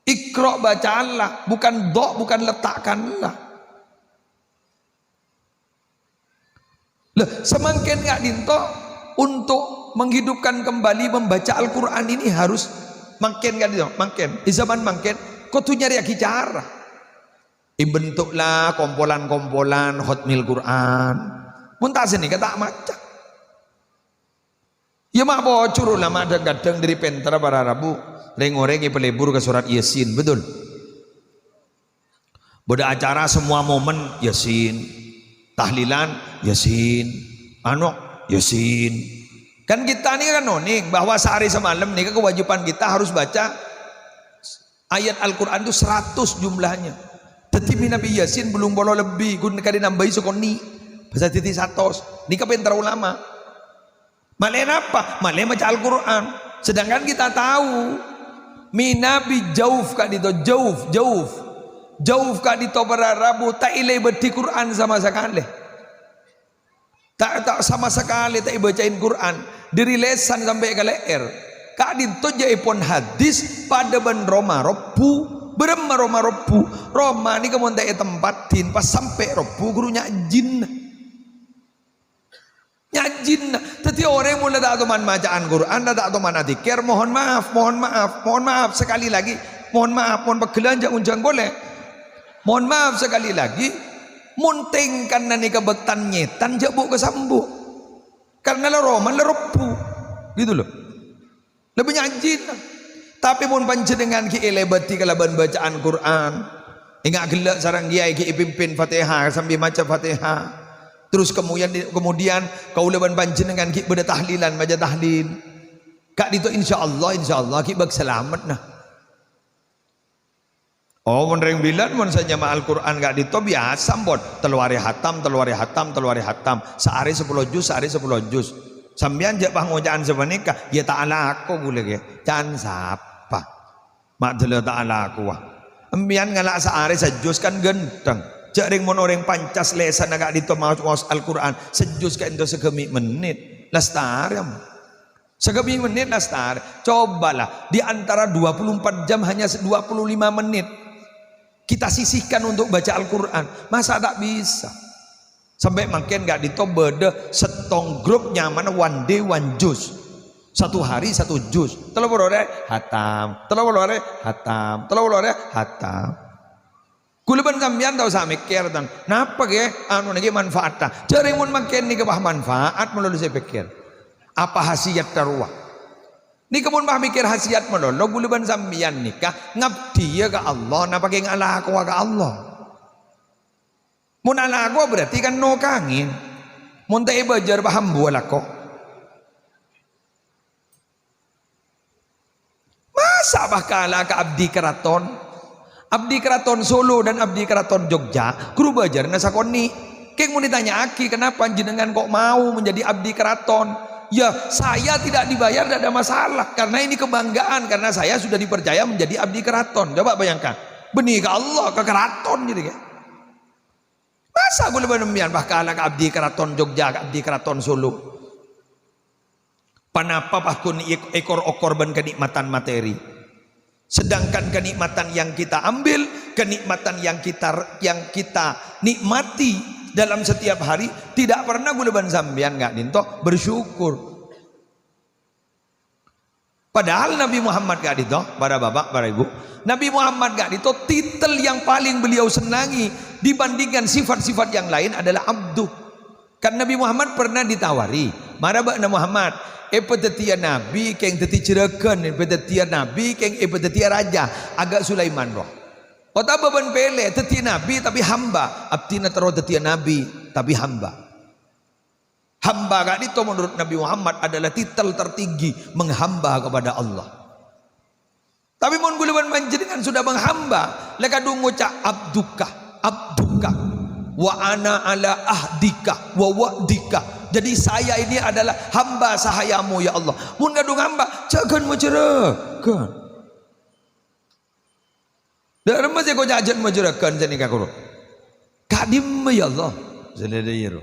Iqra, bacalah, bukan dha, bukan letakkanlah. Loh, samangkèn ka'dinto untuk menghidupkan kembali membaca Al-Qur'an ini harus mangkèn ka'dinto, mangkèn. Di zaman mangkèn kodhu nyarèyaghi cara. Èbhento'la kompolan-kompolan khotmil Qur'an. Mon ta' sanèka ta' maca. Ya ma' pojhur ulama dhâng-kadhâng dhâri pènter para rabu. Rèng-orèng èpalebur ka surat Yasin, betul? Bâdâ acara semua momen Yasin, tahlilan Yasin, anu Yasin. Kan kita ini kan onèng bahwa sehari semalam ini kewajiban kita harus baca ayat Al-Qur'an itu seratus jumlahnya. Dhâddhi mènabi Yasin bâllung polo lebbi, ghun kadhi nambâi sakonè'. Bisa dhâddhi satos. Nèka pènter ulama. Malè napa? Malè maca Al-Qur'an. Sedangkan kita tahu, mènabi jauf ka'dinto, jauf, jauf. Jauf ka'dinto para rabu ta' èlebâdhi Qur'an sama sakalè. Ta', ta' sama sakalè ta' èbâcaè Qur'an, dhâri lèsan sampè' ka lè'èr. Ka'dinto jhâ'èpon hadis padâ bân roma rebbu. Bârâmma roma rebbu? Roma nèka mon ta' ètempaddhin pas sampè' rebbu ghuru nyajina. Nyajina. Dhâddhi orèng mon la ta' toman maca'an Qur'an, la ta' toman adzikir, mohon maaf, mohon maaf, mohon maaf sekali lagi, mohon maaf, mon pegghellân jhâ' onjhâng polè. Mohon maaf sekali lagi, mon tèngkana nèka bâktan nyètan jhâ' bu'-kasambu'. Karena la roma la rebbu. Gitu loh. Lebbi nyajina. Tapè mon panjhennengngan ghi' èlebâdhi kalabân bâca'an Qur'an, enga' ghellâ' sareng kèyaè ghi' èpimpin Fatihah sambi maca Fatihah. Terus kemudian, kemudian kaulâ bân panjhennengngan ghi' bâdâ tahlilan, maca tahlil. Ka'dinto insyaallah, insyaallah ghi' bâk salamet, nah. Oh, mon rèng bilân, mon sè nyama Al-Qur'an ka'dinto biyasa, ampon. Tello arè hatam, tello arè hatam, tello arè hatam. Saarè sapolo juz, saarè sapolo juz. Sampèyan jhâ' pas ngoca'an sapanèka, "Ya ta' alako ghulâ, ghi." Can sapa? Ma' dâlâ ta' alakowa. Empèyan ngala' saarè sajuz kan ghântheng. Jhâ' rèng mon orèng pancas lèsanna ka'dinto maos-, maos Al-Qur'an, sajuz ka'dinto saghâmè' mennit. Lastarè, ampon. Saghâmè' mennit lastarè. Cobalah, di antara dua puluh empat jam hanya se-, dua puluh lima menit kita sisihkan untuk baca Al-Qur'an. Masa ta' bisa? Sampè' mangkèn ka'dinto bâdâ sèttong grup nyamana one day one juz. Satu hari satu juz. Tello polo arè hatam. Tello polo arè hatam. Tello polo arè hatam. Ghulâ bân sampèyan ta' osa mèkkèr, tan. Napa, ghi? Anu nèka manfaatta. Jhâ' rèng mon mangkèn nèka pas manfaat malolo sè èpèkkèr. Apa khasiatta rowa? Nèka mon pas mèkkèr khasiat malolo, ghulâ bân sampèyan nèka ngabdhiyâ ka Allah, napa kèng alakowa ka Allah? Mon alakowa berarti kan nokangè. Mon ta' èbâjâr pas ambu alako. Masa' pas kala ka abdhi karaton? Abdhi karaton Solo dan abdhi karaton Jogja, ghuru bâjârna sakonè'. Kèng mon ètanya'aghi, "Kenapa jenengan kok mau menjadi abdi keraton?" Ya, saya tidak dibayar, tidak ada masalah, karena ini kebanggaan, karena saya sudah dipercaya menjadi abdi keraton. Coba bayangkan, bânnè ka Allah, ka keraton jadi, kan? Masa' ghulâ bân sampèyan pas kala ka abdi keraton Jogja, ka abdi keraton Solo? Ponapa pas ghun ek-, èkor-okor bân kanikmatan materi? Sedangkan kanikmatan yang kita ambil, kanikmatan yang kita, yang kita nikmati dalam setiap hari, tidak pernah ghulâ bân sampèyan ka'dinto bersyukur. Padahal Nabi Muhammad ka'dinto, para bapak, para ibu, Nabi Muhammad ka'dinto titel yang paling beliau senangi dibandingkan sifat-sifat yang lain adalah abdu. Kan Nabi Muhammad pernah ditawari, "Mara bâ'na Muhammad, èpadhâddhiyâ nabi kèng dhâddhi juragan, èpadhâddhiyâ nabi kèng èpadhâddhiyâ raja, aghâ' Sulaiman rowa. Otabâ bân pèlè dhâddhi nabi tapi hamba, abdhina terro dhâddhiyâ nabi tapi hamba." Hamba ka'dinto menurut Nabi Muhammad adalah titel tertinggi, menghamba kepada Allah. Tapè mon kaulâ bân panjhennengngan sudah menghamba, la kadhung ngoca', "Abduka, abduka, wa ana ala ahdika, wa wa'dika." Jadi saya ini adalah hamba sahayamu, ya Allah. Mon kadhung hamba, jhâ' ghân majârâghân. Dâ' remma sè èkoca' jhâ' majârâghân sanèka, ghuru? Ka'dimma, ya Allah? Sanèka, ya, ro.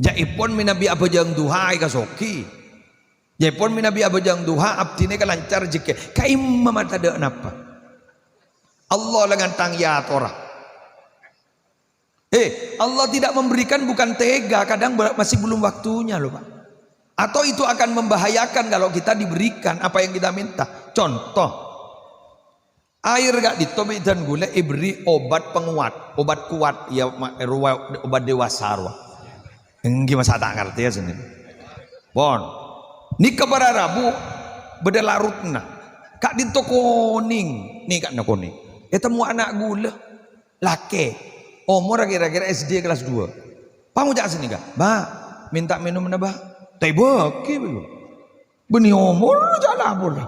Jhâ'èpon mènabi abhâjâng duha èkasogi. Jhâ'èpon mènabi abhâjâng duha abdhina èkalancar rejhekkè. Ka'imma ma' tadâ' napa. Allah la ngantang èyatora. Eh, Allah tidak memberikan bukan tega, kadang be-, masih belum waktunya loh, Pak. Atau itu akan membahayakan kalau kita diberikan apa yang kita minta. Contoh, aèr ka'dinto bi' dân ghulâ èberri' obat penguat, obat kuat, ya, ma-, rowa-, obat dewasa, rowa. Èngghi masa' ta' ngartè, ya, sennèng. Pon. Nèka para rabu bâdâ larutna. Ka'dinto konèng, nèka konèng. Ètemmo ana' ghulâ. Lakè'. Omorra kèra-kèra S D kelas dua. Pas ngoca' sanèka, "Mbah, mènta mènomma, Mbah." Ta' èbâghi, Mbah. Bânnè omor jhâ' la pola.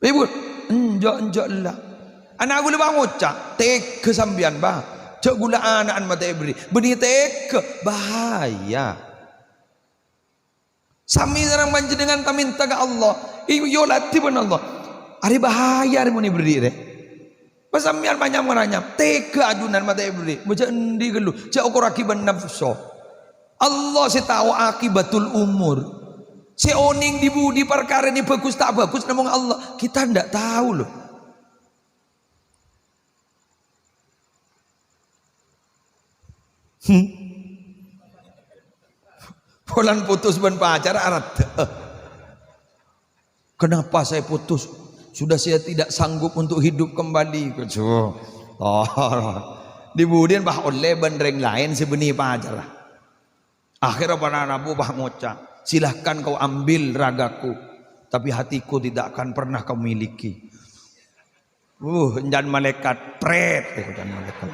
Ibu, enjâ'-enjâ' la. Ana' ghulâ pas ngoca', "Tega sampèyan, Mbah. Jhâ' ghulâ ana'na ma' ta' èberri'." Bânnè tega, bahaya. Samè sareng panjhennengngan ta-mènta ka Allah, èyoladi bân Allah. Arè bahaya arè mon èberri' rè. Pas sampèyan manyam-manyam, tega ajunan ma' ta' èberri'. Bâjâ endi ghâllu, jhâ' okorraghi bân nafso. Allah sè tao akibatul umur. Sè onèng di-budi parkarana bhâghus ta' bhâghus namong Allah. Kita ndak tahu loh. Hmm. Polana putus bân pacar aradhâ. "Kenapa saya putus? Sudah saya tidak sanggup untuk hidup kembali." Kejho. Oh. Di-budiyân pas ollè bân rèng laèn sè bânnè pacarra. Akhirnya para rabu pas ngoca', "Silahkan kau ambil ragaku, tapi hatiku tidak akan pernah kau miliki." Uh, encan malaikat, pret, encan malaikat.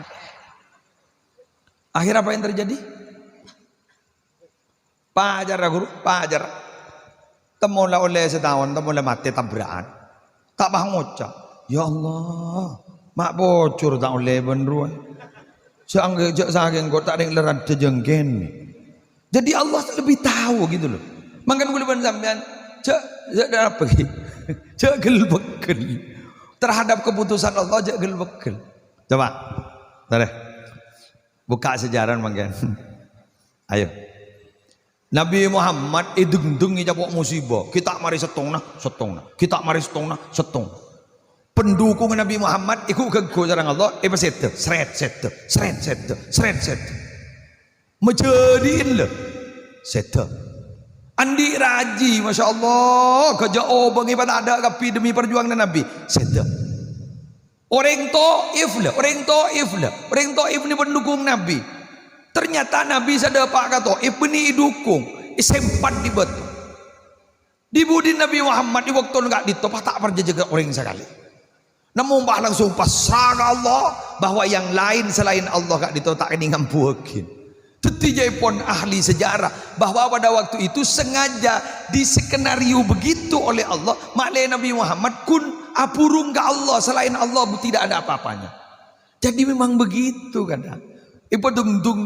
Akhirnya apa yang terjadi? Pacarra, ghuru, pacarra. Temmo la ollè sataon, temmo la matè tabra'an. Ta' pas ngoca', "Ya Allah, ma' pojhur ta' ollè bân rowa. Jhâ' anggè-, jhâ' sakèng ko' ta' rèng lerrâ jhângkèn." Jadi Allah lebih tahu gitu loh. Mangkana ghulâ bân sampèyan, jhâ', jhâ' apa ghi? Jhâ' ghel-bâghel. Terhadap keputusan Allah, jhâ' ghel-bâghel. Coba. Tarè. Bukka' sejarah mangkèn. Ayo. Nabi Muhammad èdhengdheng ècapo' musibah. Kita' marè sèttongnga, sèttongnga. Kita' marè sèttongnga, sèttong. Pendukung Nabi Muhammad èghu-ghâgghu sareng Allah, èpasèdhâ. Sret, sèdhâ. Sret, sèdhâ. Sret, sèdhâ. Majâdhi'in lho. Sèdhâ. Andi' rajhi, masya Allah. Ghâjâ obâng èpatadâ' kabbhi demi perjuanganna Nabi. Sèdhâ. Orèng Taif la, orèng Taif la, orèng Taif nè pendukung Nabi. Ternyata Nabi sadhâpa' ka Taif bânnè èdukung, èsempat è bâto. Di-budi Nabi Muhammad è bâktona ka'dinto pas ta' parcajâ ka orèng sakalè. Namong pas langsung pasra ka Allah, bahwa yang lain selain Allah ka'dinto ta' kènè ngambuwâghi. Dhâddhi, jhâ'èpon ahli sejarah bahwa pada waktu itu sengaja diskenario begitu oleh Allah, ma'lè Nabi Muhammad ghun abhurung ka Allah, selain Allah bu-, tidak ada apa-apanya. Jadi memang begitu kadang. Èpadhungdhung,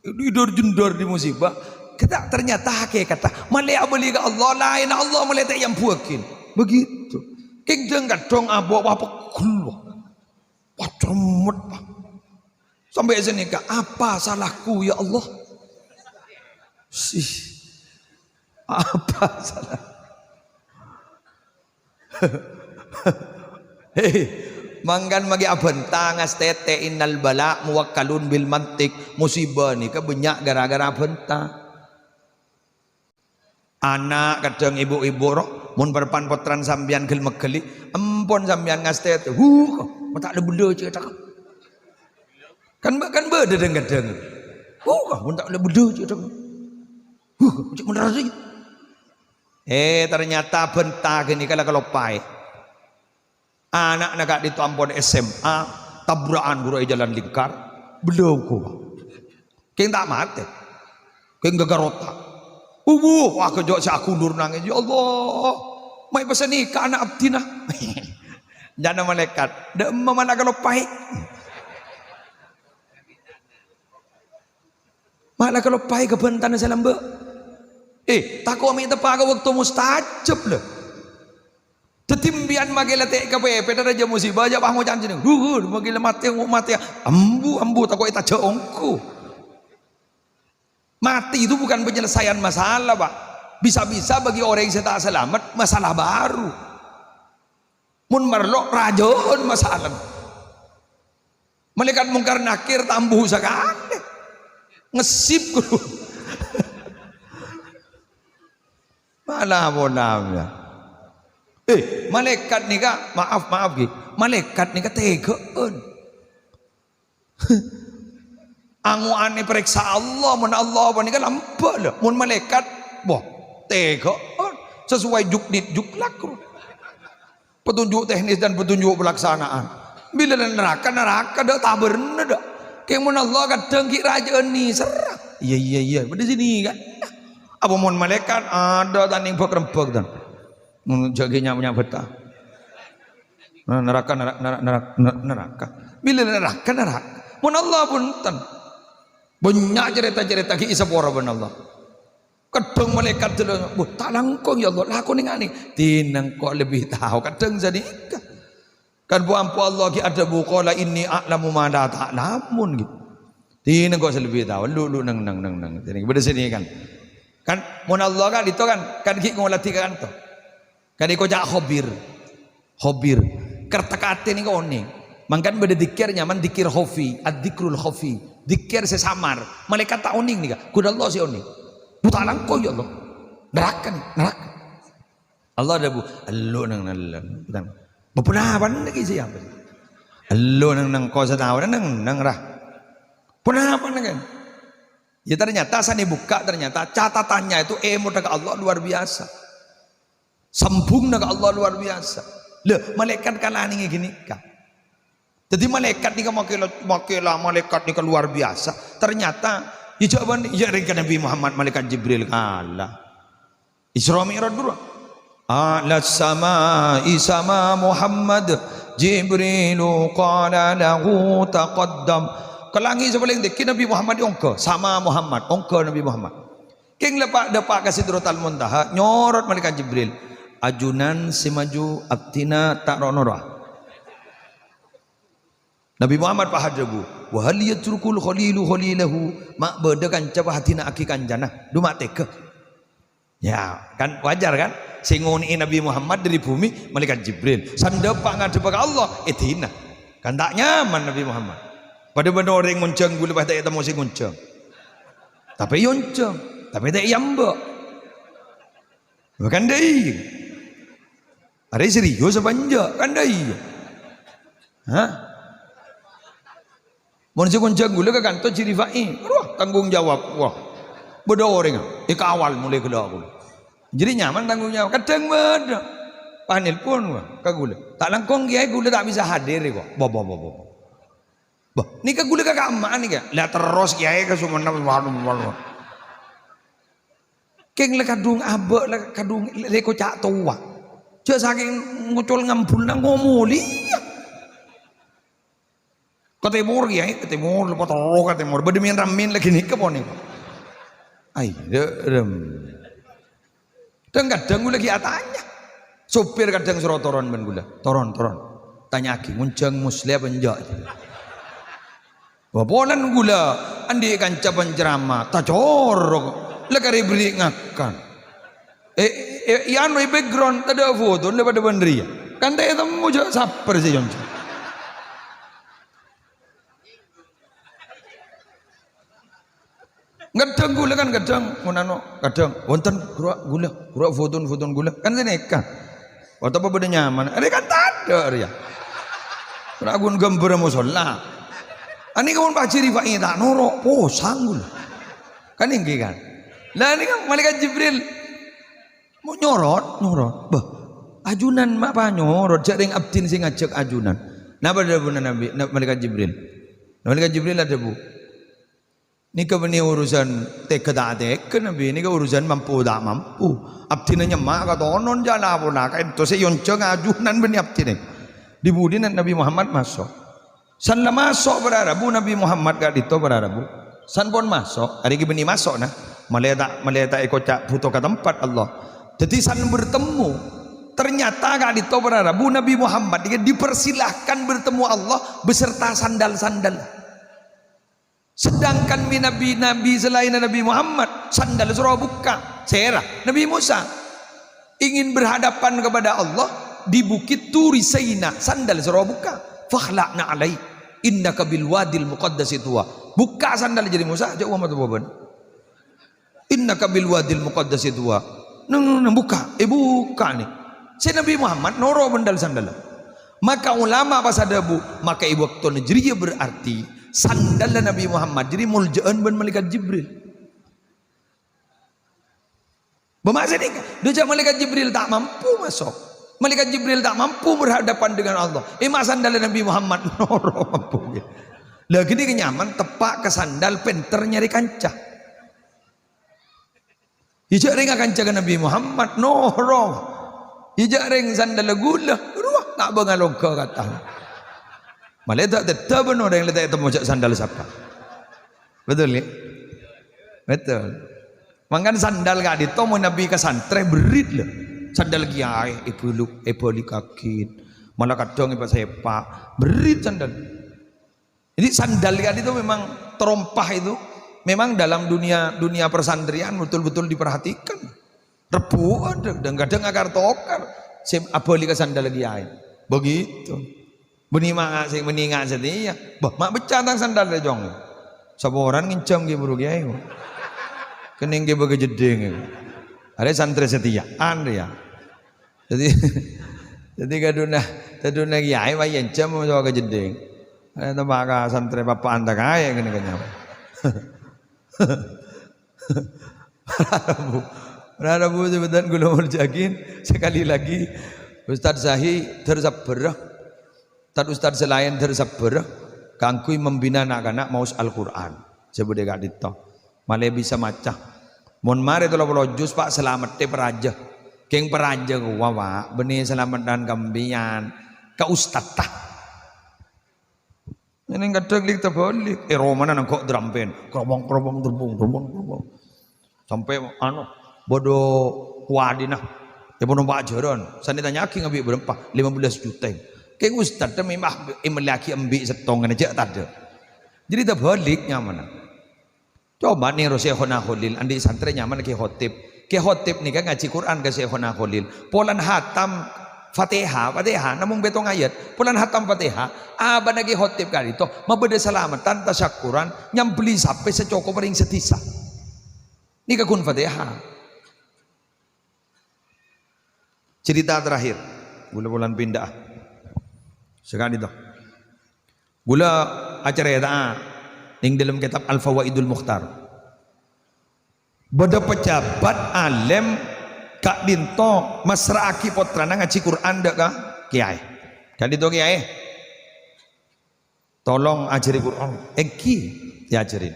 èdor-jendor di musibah. Kita ternyata hakèkatta, ma'lè abâli ka Allah, laènna Allah ma'lè ta' èambuwâghi. Begitu. Kèng dhâng-kadhâng abâ' wah pegghel, wah. Wah, cermet, Pak. Sampè' sanèka, "Apa salahku, ya Allah?" Sih. Apa salah? Hei, mangkana maghi abhânta ngastètè, "Innal bala muwakkalun bil mantiq." Musibah nèka bânnya' ghârâ-ghârâ abhânta. Ana' kadhâng ibu-ibu ro, mon parappa'na pottrana sampèyan ghel-megghelli, empon sampèyan ngastètè, "Huh, ka, mon ta' la bellâ cè' ta' ka." Kan bâ-, kan bâdâ dhâng-kadhâng. "Huh, ka, mon ta' la bellâ cè' ta' ka. Huh, ka, cè' mon rarè." Eh, ternyata bhânta ghânèka la kaloppaè. Ana'na ka'dinto ampon S M A, tabra'an ghuru è Jalan Lingkar, bellâ ongghu, Pak. Kèng ta' matè. Kèng ghâgghâr otak. Wuh, wah, kejjhâ' sè aghulur nangès. "Ya Allah, ma' èpèssènè ka ana' abdhina." Jâna malaèkat, "Dâ' emma ma' la kaloppaè." Ma' la kaloppaè ka bhântana sè lambâ'. Eh, tako' mè' teppa' ka bâkto mustajab, lho. Dhâddhi empèyan makkè la tè' kapèpèt rajâ musibah, jhâ' pas ngoca' jeneng. "Dhuhur, makkè la matè, matè." Ambu, ambu, tako' ètajhâ' ongghu. Mati itu bukan penyelesaian masalah, Pak. Bisa-bisa bagi orang yang sè ta' salamet, masalah baru. Mon marlo, rajâ'ân masalah. Malaèkat Mungkar Nakir tambu sakalè. Ngessip ghuru. Malah ponapa, ya. Eh, malaèkat nèka, maaf, maaf, ghi. Malaèkat nèka tèghâ'ân. Ango'an èparèksa Allah, mon Allah panèka lambâ', lho. Mon malaèkat, wah, tèghâ'ân. Sesuai jukdit juklak, bro. Petunjuk teknis dan petunjuk pelaksanaan. Bilâ la naraka, naraka, dâ' tabârna, dâ'. Kèng mon Allah kadhâng ghi' rajâ'ân nèserra. Iyâ, iyâ, iyâ. Bâdâ sini, kan? Apa mon malaèkat, adâ' ta' nèng bâk-rembâk, tan. Mon jâgâ nyam-, nyambhetta. Nah, naraka, nara-, nara-, nara-, ner-, naraka. Bilâ naraka, naraka. Mon Allah, bhunten. Bânnya' carèta-carèta ghi' èsapora bân Allah. Kadhâng malaèkat dâlâ, "Wah, ta' langkong, ya Allah, la konèngana." Dinah engko' lebbi tao, kadhâng sanèka. Kan bu-ambu Allah ghi' adhâbu, "Qala inni a'lamu ma la ta'lamun," ghi. Dinah engko' sè lebbi tao, lu, lu, neng, neng, neng, neng. Jadi, bâdâ sini kan. Kan, mon Allah kan, itu kan, kan ghi' ngolatè ka kanto. Kan èkoca' Khobir. Khobir. Kerta katè nèka onèng. Mangkana bâdâ dzikir nyaman dzikir khafi, adz-dzikrul khafi. Dzikir sè samar. Malaèkat ta' onèng nèka. Ghun Allah sè onèng. "Bu, ta' langkong, ya Allah. Naraka nè, naraka." Allah adhâbu, "Elluk neng, neng, neng." "Bu, ponapa nèka sè apa?" "Elluk neng, neng, ko' sè tao, neng, neng, ra." "Ponapa nèka?" Ya, ternyata sanè bukka', ternyata catatannya itu èmonna ka Allah luar biasa. Sambungnga ka Allah luar biasa. Lha, malaèkat kala nèngè ghânèka. Dhâddhi malaèkat nèka makkè la, makkè la malaèkat nèka luar biasa. Ternyata, ya, jâ' bân, ya, rèng ka Nabi Muhammad, malaèkat Jibril kala. Isra Mi'raj dulu. "A'la sama'i sama Muhammad, Jibrilu qala lahu taqaddam." Ka langngè' sè palèng tèngghi Nabi Muhammad èongghâ, sama Muhammad, ongghâ Nabi Muhammad. Kèng la pa-, dâpa' ka Sidratal Muntaha, nyorot malaèkat Jibril. "Ajunan sè maju, abdhina ta' ro'-noro'a." Nabi Muhammad pas adhâbu, "Wa hal yatrukul khalilu khalilahu?" Ma' bâdâ kanca pas adhina'aghi kancana? Dhu ma' tèghâ. Ya, kan wajar, kan? Sè ngonè'è Nabi Muhammad dâri bhumè, malaèkat Jibril. Sandhâpa ngadhebbhâ ka Allah, èdina. Kan ta' nyaman Nabi Muhammad. Padâ bân orèng ngonjhâng ghulâ pas ta' ètemmo sè ngonjhâng. Tapè èonjhâng, tapè ta' èambâ'. Kan dâ' iyâ. Arè serius apa enjâ'? Kan dâ' iyâ. Hah? Mon sè ngonjhâng ghulâ ka kanto jhâ' rifa'è. Wah, tanggung jawab. Wah. Bâdâ orèng èkawal molaè ghellâ' ghulâ. Jadi nyaman tanggung jawab. Kadhâng bâdâ. Pas nelpon, wah, ka ghulâ. "Ta' langkong, Kèyaè, ghulâ ta' bisa hadir, kok." Bo, bo, bo, bo. Bâh, nèka ghulâ ka kamma nèka. Lah terros, Kèyaè, ka Sumenep, waduh, waduh. Kèng la kadhung abâ', la kadhung lè-, lè-, koca' towa. Jhâ' sakèng ngocol ngambul nang ngomolè. Ka tèmor, Kèyaè, ka tèmor, la patoro ka tèmor. Bâdâ min-ramin lagi nèka ponèka. Ai, dâ-, rem. Dhâng-kadhâng ghulâ ghi' atanya. Sopir kadhâng soro toron bân ghulâ. "Toron, toron. Tanya'aghi, ngonjhâng Musleh apa enjâ'?" Wah, polana ghulâ, andi' kanca panceramah, tacorok, la karè bherri' ngakan. Eh, eh, eh, anu, è background, tadâ' foto, la padâ bân rèya. Kan ta' ètemmo, jhâ' sapper sè nyonjhâng. Kadhâng ghulâ kan, kadhâng, mon anu, kadhâng, "Wonten, ghuru, ghulâ, ghuru, foton, foton ghulâ." Kan sanèka. Otapa bâdâ nyaman. Arè kan tadâ' rèya. Ora ghun ghâmbhârrâ mosolla. Anè ka mon pas jhâ' rifa'è ta' noro', posang ghulâ. Kan èngghi kan? Lah, nèka malaèkat Jibril. Mo nyorot, nyorot. Bâh, ajunan ma' panyorot, jhâ' rèng abdhina sè ngajhâk ajunan. Napa dhâbuna Nabi, na-, malaèkat Jibril? Malaèkat Jibril adhâbu, Nèka bânnè urusan tega ta' tega, Nabbhi. Nèka urusan mampu ta' mampu. Abdhina nyemma' katonon jhâ' la pola, kaènto sè èyonjhâng ajunan bânnè abdhina. Dhi-budhina Nabbhi Muhammad maso'. San la maso' para rabu Nabbhi Muhammad ka'dinto para rabu. San pon maso', arèya ghi' bânnè maso', nah. Malè ta', malè ta' èkoca' bhuto ka tempat Allah. Dhâddhi san bertemu. Ternyata ka'dinto para rabu Nabbhi Muhammad nèka dipersilahkan bertemu Allah beserta sandal-sandal. Sedangkan mi-, nabi-nabi selain Nabi Muhammad, sandal soro bukka'. Sèra? Nabi Musa ingin berhadapan kepada Allah di Bukit Turi Saina, sandal soro bukka'. "Fakhla'na alai, innaka bil wadil muqaddasi tuwa." Bukka' sandal jârèya Musa, jhâ' wa matowa bân. "Innaka bil wadil muqaddasi tuwa." Neng, neng, neng, bukka', èbukka' nè. Sè Nabi Muhammad noro' bân dal-sandal. Maka ulama pas adhâbu, maka è bâktona jârèya berarti sandal Nabi Muhammad jârèya molja'an bân Malaikat Jibril. Bâ ma' sè nèka, dhu jhâ' Malaikat Jibril ta' mampu maso'. Malaikat Jibril ta' mampu berhadapan dengan Allah. È, ma' sandal Nabi Muhammad noro' mampu. Lah, ghânèka nyaman teppa' ka sandal pènter nyarè kanca. Iyâ jhâ' rèng akanca ka Nabi Muhammad, noro'. Iyâ jhâ' rèng sandalla ghulâ, rowa ta' bângal ongghâ kata. Malè ta' teddhâ bân orèng la ta' ètemmo jhâ' sandal sapa. Betul, ya? Betul. Mangkana sandal ka'dinto mon Nabi ka santrè berrit, lho. Sandal kiyaè èbâlu-, èbâlikaghi. Mala kadhâng èpasepa'. Berrit sandal. Jadi sandal kan itu memang terompah itu memang dalam dunia, dunia pesantren betul-betul diperhatikan. Rebu'an, kadang-kadang akar tokar. Sè abâli ka sandal kiyaè. Begitu. Bânnè ma' sè mendingan satèya. Bâh, ma' becca' tang sandal rè, Cong. Saporan ngènjhâm ghi' buru kiyaè. Kenning ghi' bâgâ jeddhing. Arè santrè satèya'an rè, ya. Jadi, jadi kadhuna, kadhuna kiyaè ma' ènjhâm maca ka jeddhing. Eh, tamba ka santrè papa'an ta' kaè kene kenyam. Para rabu. Para rabu sebutan kula molja'aghi sekali lagi. Ustaz Zahi ter sabbhâr. Ustad-ustad sè laèn dhâr sabbhâr kaangghuy membina na'-kana' maos Al-Qur'an sè bâdâ è ka'dinto. Malè bisa maca. Mon marè tello polo juz, Pak, salamettè parajâ. Kèng parajâ kowa, Pak, bânnè salameddhân ka empèyan, ka ustadta. Nèng kadhâng lik-tabâlik, è romana nengko' drampèn. Krobong, krobong, drubung, drubung, drubung. Sampè', anu, bâdâ kowadhina. Èpanompa' ajhârân. Sanè tanya'aghi ngabi' bârâmpa? Lima belas juta. Kèng ustad ta' mèmah èmellèyaghi embi' sèttonganna jhâ' tadâ'. Jadi tabâlik nyamana. Coba nèro Syaikhona Kholil, andi' santrè nyamana Kè Khotib. Kè Khotib nèka ngajhi Qur'an ka Syaikhona Kholil. Polana hatam Fatihah, Fatihah namong pèttong ayat. Polana hatam Fatihah, abâ'na Kè Khotib ka'dinto mabâdâ salameddhân tasakkuran nyambelli sapè sè cokop rèng sadhisa. Nèka ghun Fatihah. Cerita terakhir, ghulâ polana pindhâ'â. Saka'dinto. Ghulâ acarèta'a nèng dâlem kètab Al-Fawaidul Mukhtar. Bâdâ pejabat alèm ka'dinto massra'aghi pottrana ngajhi Qur'an dâ' ka kiyaè. Ka'dinto kiyaè. Tolong ajhâri Qur'an. Èngghi, èajhâri.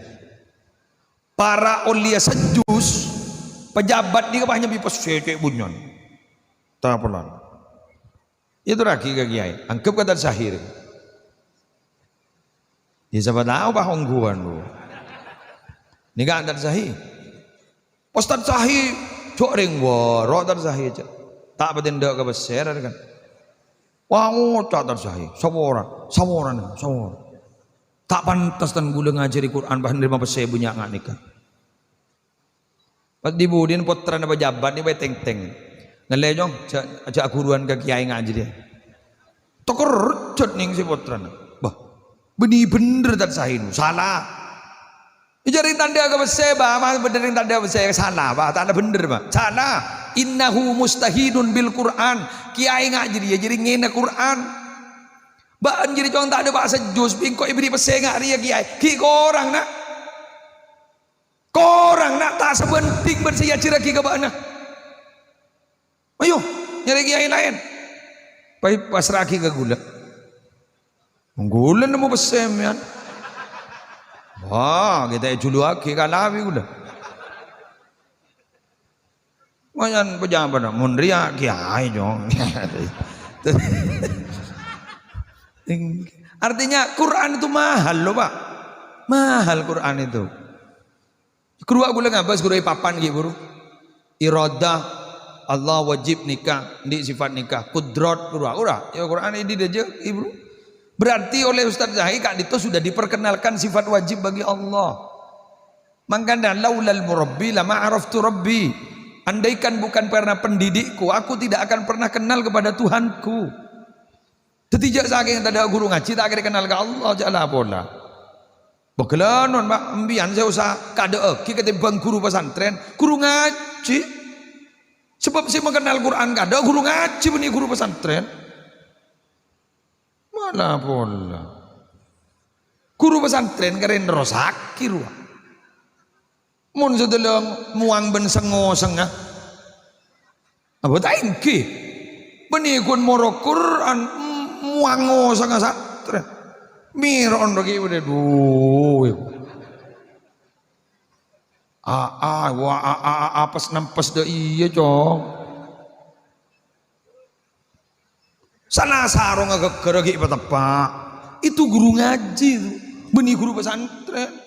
Para olèya sajjus, pejabat nèka pas nyambi pèssè cè' bânnya'an. Tapelan. Èyatorraghi ka kiyaè, angghep ka Tad Sahir. Ya, sapa tao pas ongghuwân, Bu. Nèka Tad Sahi. Pas Tad Sahi, jhâ' rèng bârâ' Tad Sahi, jhâ'. Ta' patèndhâ' ka pèssè, ra, kan. Wah, ngoca' Tad Sahi, "Saporana, saporana, saporana. Ta' pantes tan ghulâ ngajhâri Qur'an pas narèma pèssè bânnya' nga' nèka." Pas dhi-budhina pottrana pejabat nèka bhâi tèngtèng. "Ngallè, Cong, jhâ', jhâ' aghuruna ka kiyaè ngajhâri." Toker jhât nèng sè pottrana. "Bâh, bânnè bhendher Tad Sahi, sala." Èjhâri tandhâ ka pèssè, Bâ, ma' bhendher tandhâ pèssè, sala, Bâ, ta' bhendher, Bâ. Sala. "Innahu mustahinun bil Qur'an." Kiyaè ngajhâri, jhâri ngèna Qur'an. Bâ'na jhâri, Cong, ta' adâ' pas sajjus, bi' engko' èberri' pèssè nga' rèya, Kiyaè. Ghi' korang, na'. Korang, na', ta' sabhânding bân sè èajhârraghi ka bâ'na. Ayo, nyarè kiyaè laèn. Bhâi, passra'aghi ka ghulâ. Ghulâ nemmo pèssè, sampèyan. Ah, kita julu'aghi kalawi kaulâ. Mayan pejabat, mon rèya kiai, Cong. Artinya Quran itu mahal loh, Pak. Mahal Quran itu. Ghuru kaulâ ngabâs ghuru è papan ghi' buru. Iradah, Allah wajib nikah, andi' sifat nikah, kudrat ghuru ora. Ya Quran ini aja ghi' buru. Berarti oleh Ustaz Zahi ka'dinto sudah diperkenalkan sifat wajib bagi Allah. Mangkana laulal murabbi lama araftu rabbi. Andaikan bukan karena pendidikku, aku tidak akan pernah kenal kepada Tuhanku. Dhâddhi jhâ' sakèng tadâ' ghuru ngajhi ta' kèra kennal ka Allah, jhâ' la pola. Bâgâlanon, Pak, empiyan sè osa kadâ'aghi katèmbhâng ghuru pesantren, ghuru ngajhi. Sabâb sè makennal Quran kadâ' ghuru ngajhi bânnè ghuru pesantren. Mala pola. Ghuru pesantren karè nerrossaghi rowa. Mon sadhâlem mowang bân sengngosengnga. Apa ta' èngghi? Bânnè ghun moro Quran, m-, mowang ngosengnga santrè. Mèro onrogi bâdâ duwâ. Aa, wa, a, a, a, apes nempes dâ' iyâ, Cong. Sala sarongnga ghâgghârâ ghi' pateppa'. Itu ghuru ngajhi itu. Bânnè ghuru pesantren.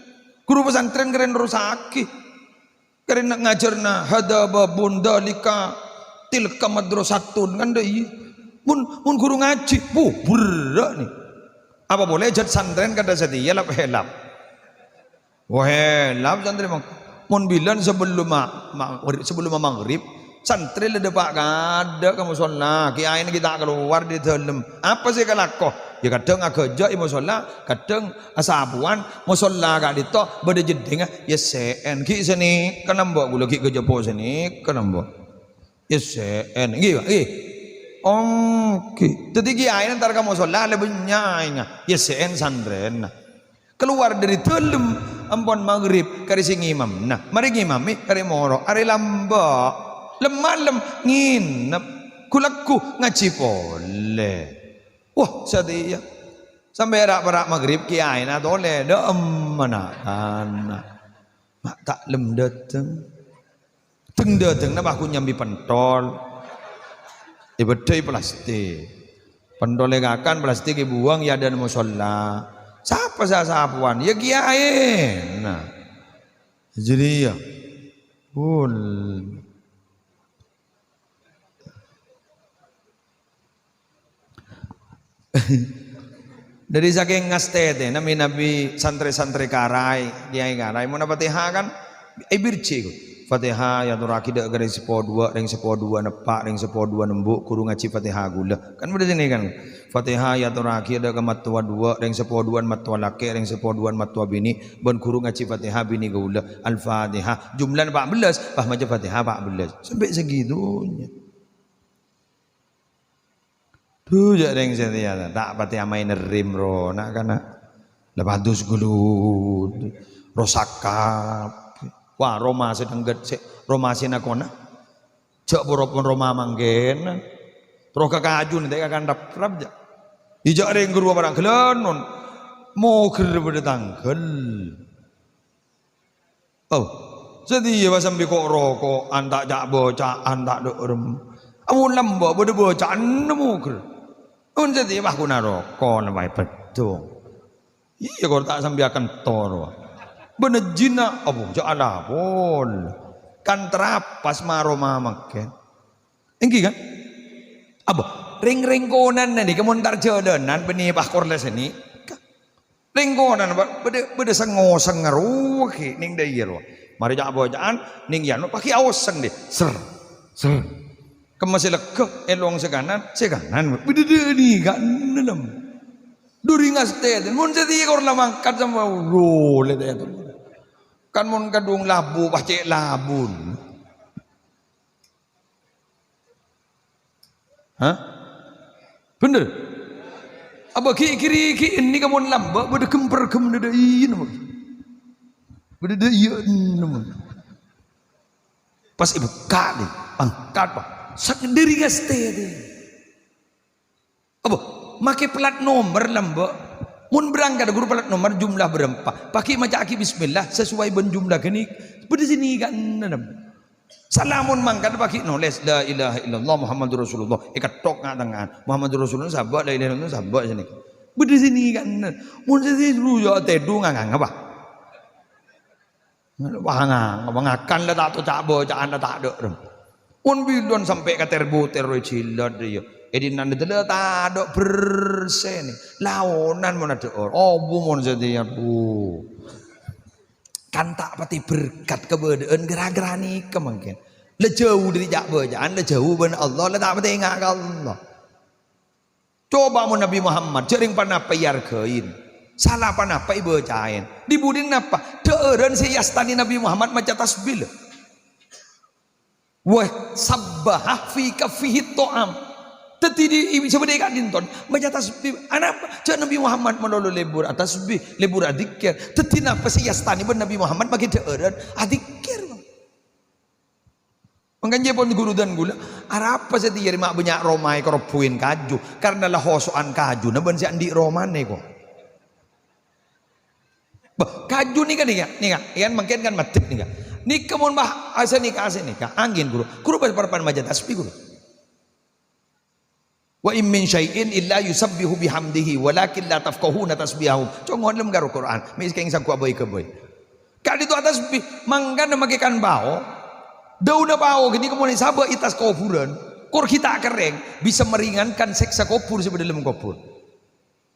Ghuru pesantren karè nerrossaghi. Karè na-, ngajhârna hadza babun dzalika tilka madrasatun, kan dâ' iyâ. Mon, mon ghuru ngajhi, wuh, berrâ' nè. Apa polè jhât santrèn kadâ' satèya lap-helap. Wah, helap santrè mang-, mon bilân sabellumma ma-, maghrib, sabellumma maghrib, santrè la dâpa' kadâ' ka mosolla, kiyaèna ghi' ta' kalowar dâri dâlem. Apa sè èkalako? Ya kadhâng aghâjâ' è mosolla, kadhâng asapowan, mosolla ka'dinto bâdâ jeddhingnga, ya sè'èn, ghi' sanèka nambâ' ghulâ ghi' ghâjâ po' sanèka nambâ'. Ya sè'èn, ngghi, Pak, ngghi. Ongghi. Dhâddhi kiyaèna entar ka mosolla la bânnya' aèngnga, ya sè'èn santrèna. Kalowar dâri dâlem, ampon maghrib, karè sè ngimamma. Marè ngimamè, karè moro. Arè lambâ'. Lem-malem, ngènep. Ghu-lagghu, ngajhi polè. Wah, satèya. Sampè' ra'-para' maghrib, kiyaèna tolè. Dâ'emma na'-kana'. Ma' ta' lem dâteng. Dhâng-dâteng napa ghun nyambi pentol. Èbâddhâi plastik. Pentol èkakan, plastik èbuwâng è adâ'na mosolla. Sapa sè asapowan? Ya kiyaèna. Jârèya. Bul. Dâri sakèng ngastètèna mènabi santrè-santrè karaè, kiyaè karaè, mon Fatihah kan èbirji', Fatihah èyatorraghi dâ' ka rèng seppo duwâ', rèng seppo duwâ' neppa', rèng seppo duwâ' nembu', ghuru ngajhi Fatihah ghulâ. Kan bâdâ sènè kan. Fatihah èyatorraghi dâ' ka mattowa duwâ', rèng seppo duwâ'an mattowa lakè', rèng seppo duwâ'an mattowa binè', bân ghuru ngajhi Fatihah binè ghulâ. Al-Fatihah. Jumlana pa' bellâs, pas maca Fatihah pa' bellâs. Sampè' segitunya. Dhu, jhâ' rèng satèya, ta' patè amaèn rim ro, na'-kana'. La padus ghulâ, rosak kabbhi. Wah, roma sè dengngghât sè, roma sè nakona. Jhâ' boro pon roma mangkèn. Ro ka kajuna ta' èkakan rap-rap, jhâ'. Iyâ, jhâ' rèng ghâruwa parang ghâlânon. Mogher bâdâ tangghâl. Oh, satèya pas sambi ko'-roko'an ta' ca'-bâca'an ta' dâ'rem. Amun lambâ' bâdâ bâca'anna mogher. Mon satèya pas ghun aroko' napa èbhâdhung. Iyâ, kor ta' sambi akantoro, wa. Bânnè jina, abu, ja' alapol. Kan trapas maro mamangkèn. Èngghi, kan? Abu, rèng-rèng konana nèka mon tar jhâlânan bânnè pas kor la sanèka. Lèngkonan, Pak, bâdâ, bâdâ sengoseng rowa ghi' neng dâiyâ rowa. Marè ca'-bâca'an, neng iyâ, no, paghi' aoseng dhi. Ser, ser. Kemma sè lèghâ, èlong sè kanan, sè kanan, Pak. Bâdâ dhâni ka nellem. Duri ngastètè, mon satèya kor la mangkat sama ulo lè tètè. Kan mon kadhung labu, pas cè' labun. Hah? Bhender? Apa ghi'-, ghi'-, ghi' ini ka mon lambâ' bâdâ ghem-perghem dâ'-, dâ' iyâ napa? Bâdâ dâ' iyâ napa? Pas èbukka' dhi, pangkat, Pak. Sak dâri ngastètè. Apa? Makè plat nomer lambâ'. Mon berangkat ghuru plat nomor jumlah berempa, paghi' maca'aghi bismillah sesuai bân jumlah ghânèka. Bâdâ sè nèka ennem. Salamun mangkat paghi' nolès, "La ilaha illallah Muhammadur Rasulullah." Èkettok nga'-tengnga'an. "Muhammadur Rasulullah sabâ', la ilaha illallah sabâ'," sè nèka. Bâdâ sè nèka ennem. Mon sè sè ru ya tèdung nganggap apa? Wah, nganggap ngakan la ta' to ca'-bâca'an la tadâ' rem. Mon bilân sampè' ka ter-bhuter roy jilat rèya. È dinna' dâlâ tadâ' bersèna. Laonan mon adâ' or-, obu mon satèya, bu. Kan ta' patè berkat kabâdâ'ân ghârâ-ghârâ nèka mangkèn. La jhâu dâri ca'-bâca'an, la jhâu bân Allah, la ta' patè enga' ka Allah. Coba mon Nabi Muhammad, jhâ' rèng ponapa èarghâi, sala ponapa èbâcaè. Dhi-budhina napa? Dhâ'ârân sè èastanè Nabi Muhammad maca tasbih, lho. Wa sabbaha fi kaffihi ta'am. Dhâddhi dhi-, i-, sabâdâ è ka'dinto maca tasbih. Anapa? Jhâ' Nabi Muhammad malolo lebur atasbih, lebur adzikir. Dhâddhi napa sè èastanè bân Nabi Muhammad maskè dhâ'ârân adzikir. Mangkana pon ghuru dân kaulâ, arapa satèya rèya ma' bânnya' roma èkarobbhuwi kaju, karna la hoso'an kajuna bân sè andi' romana, ko'. Bâh, kaju nèka, nèka, nèka, iyân mangkèn kan maddhep nèka. Nèka mon bâh, asa nèka, asa nèka, anggèn ghuru. Ghuru bâh parappa'na maca tasbih, ghuru. "Wa in min syai'in illa yusabbihu bihamdihi, walakin la tafqahuna tasbihahum." Congol lem karo Qur'an, mè' kèng sangghu abâi-ghâbây. Ka'dinto atasbih, mangkana maskè kan pao. Dâunna pao ghânèka mon èsabâ' è attas kobhurân, kor ghi' ta' kerrèng, bisa meringankan sèksa kobhur sè bâdâ dâlem kobhur.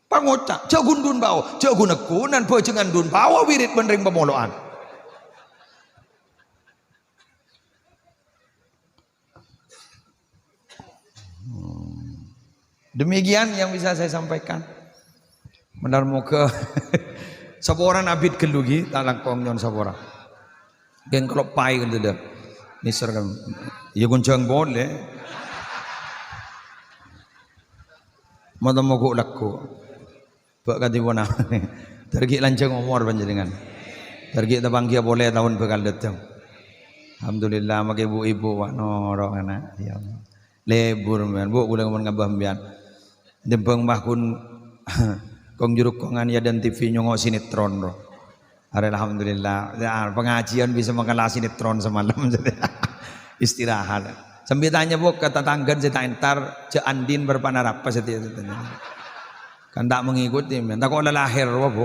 Pangoca', "Jhâ' ghun dun pao, jhâ' ghun-agghunan, bhâjângan dun pao awirid bân rèng pamolo'an." Hmm. Demikian yang bisa saya sampaikan. Mandhâr moghâ saporana abit ghâllu ghi, ta' langkong nyo'on sapora. Ghun kaloppaè kan dhâddhi. Nèser kan. Iyâ ghun jhâng polè. Matemmo ghu' lagghu'. Bâ' kadhi ponapa? Dhâr ghi' lanjhâng omor panjhennengngan. Dhâr ghi' tapangghiyâ polè taon bhâkal dâteng. Alhamdulillah, maskè bu-ibu, wa' noro' ana'. Ya Allah. Lebur, mèn. Bu, kaulâ mon ngabâs sampèyan. Dembhâng mah ghun kong-jhuruk kongan ya dan T V nyongo' sinetron, ro. Arè, alhamdulillah. Ya, pengajian bisa mangkala sinetron semalam. Istirahat. Sambi tanya, Bu, ka tatangghân sè ta' entar, jhâ' andin bârâmpan arapa satèya. Kan ta' mengikuti, men. Tako' la lahir, wa, Bu.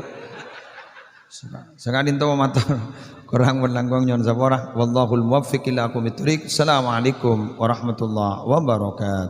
Saka-, sakadinto mator. Korang bân langkong nyo'on sapora. Wallahul muwaffiq ila aqwamit thoriq. Assalamualaikum warahmatullahi wabarakatuh.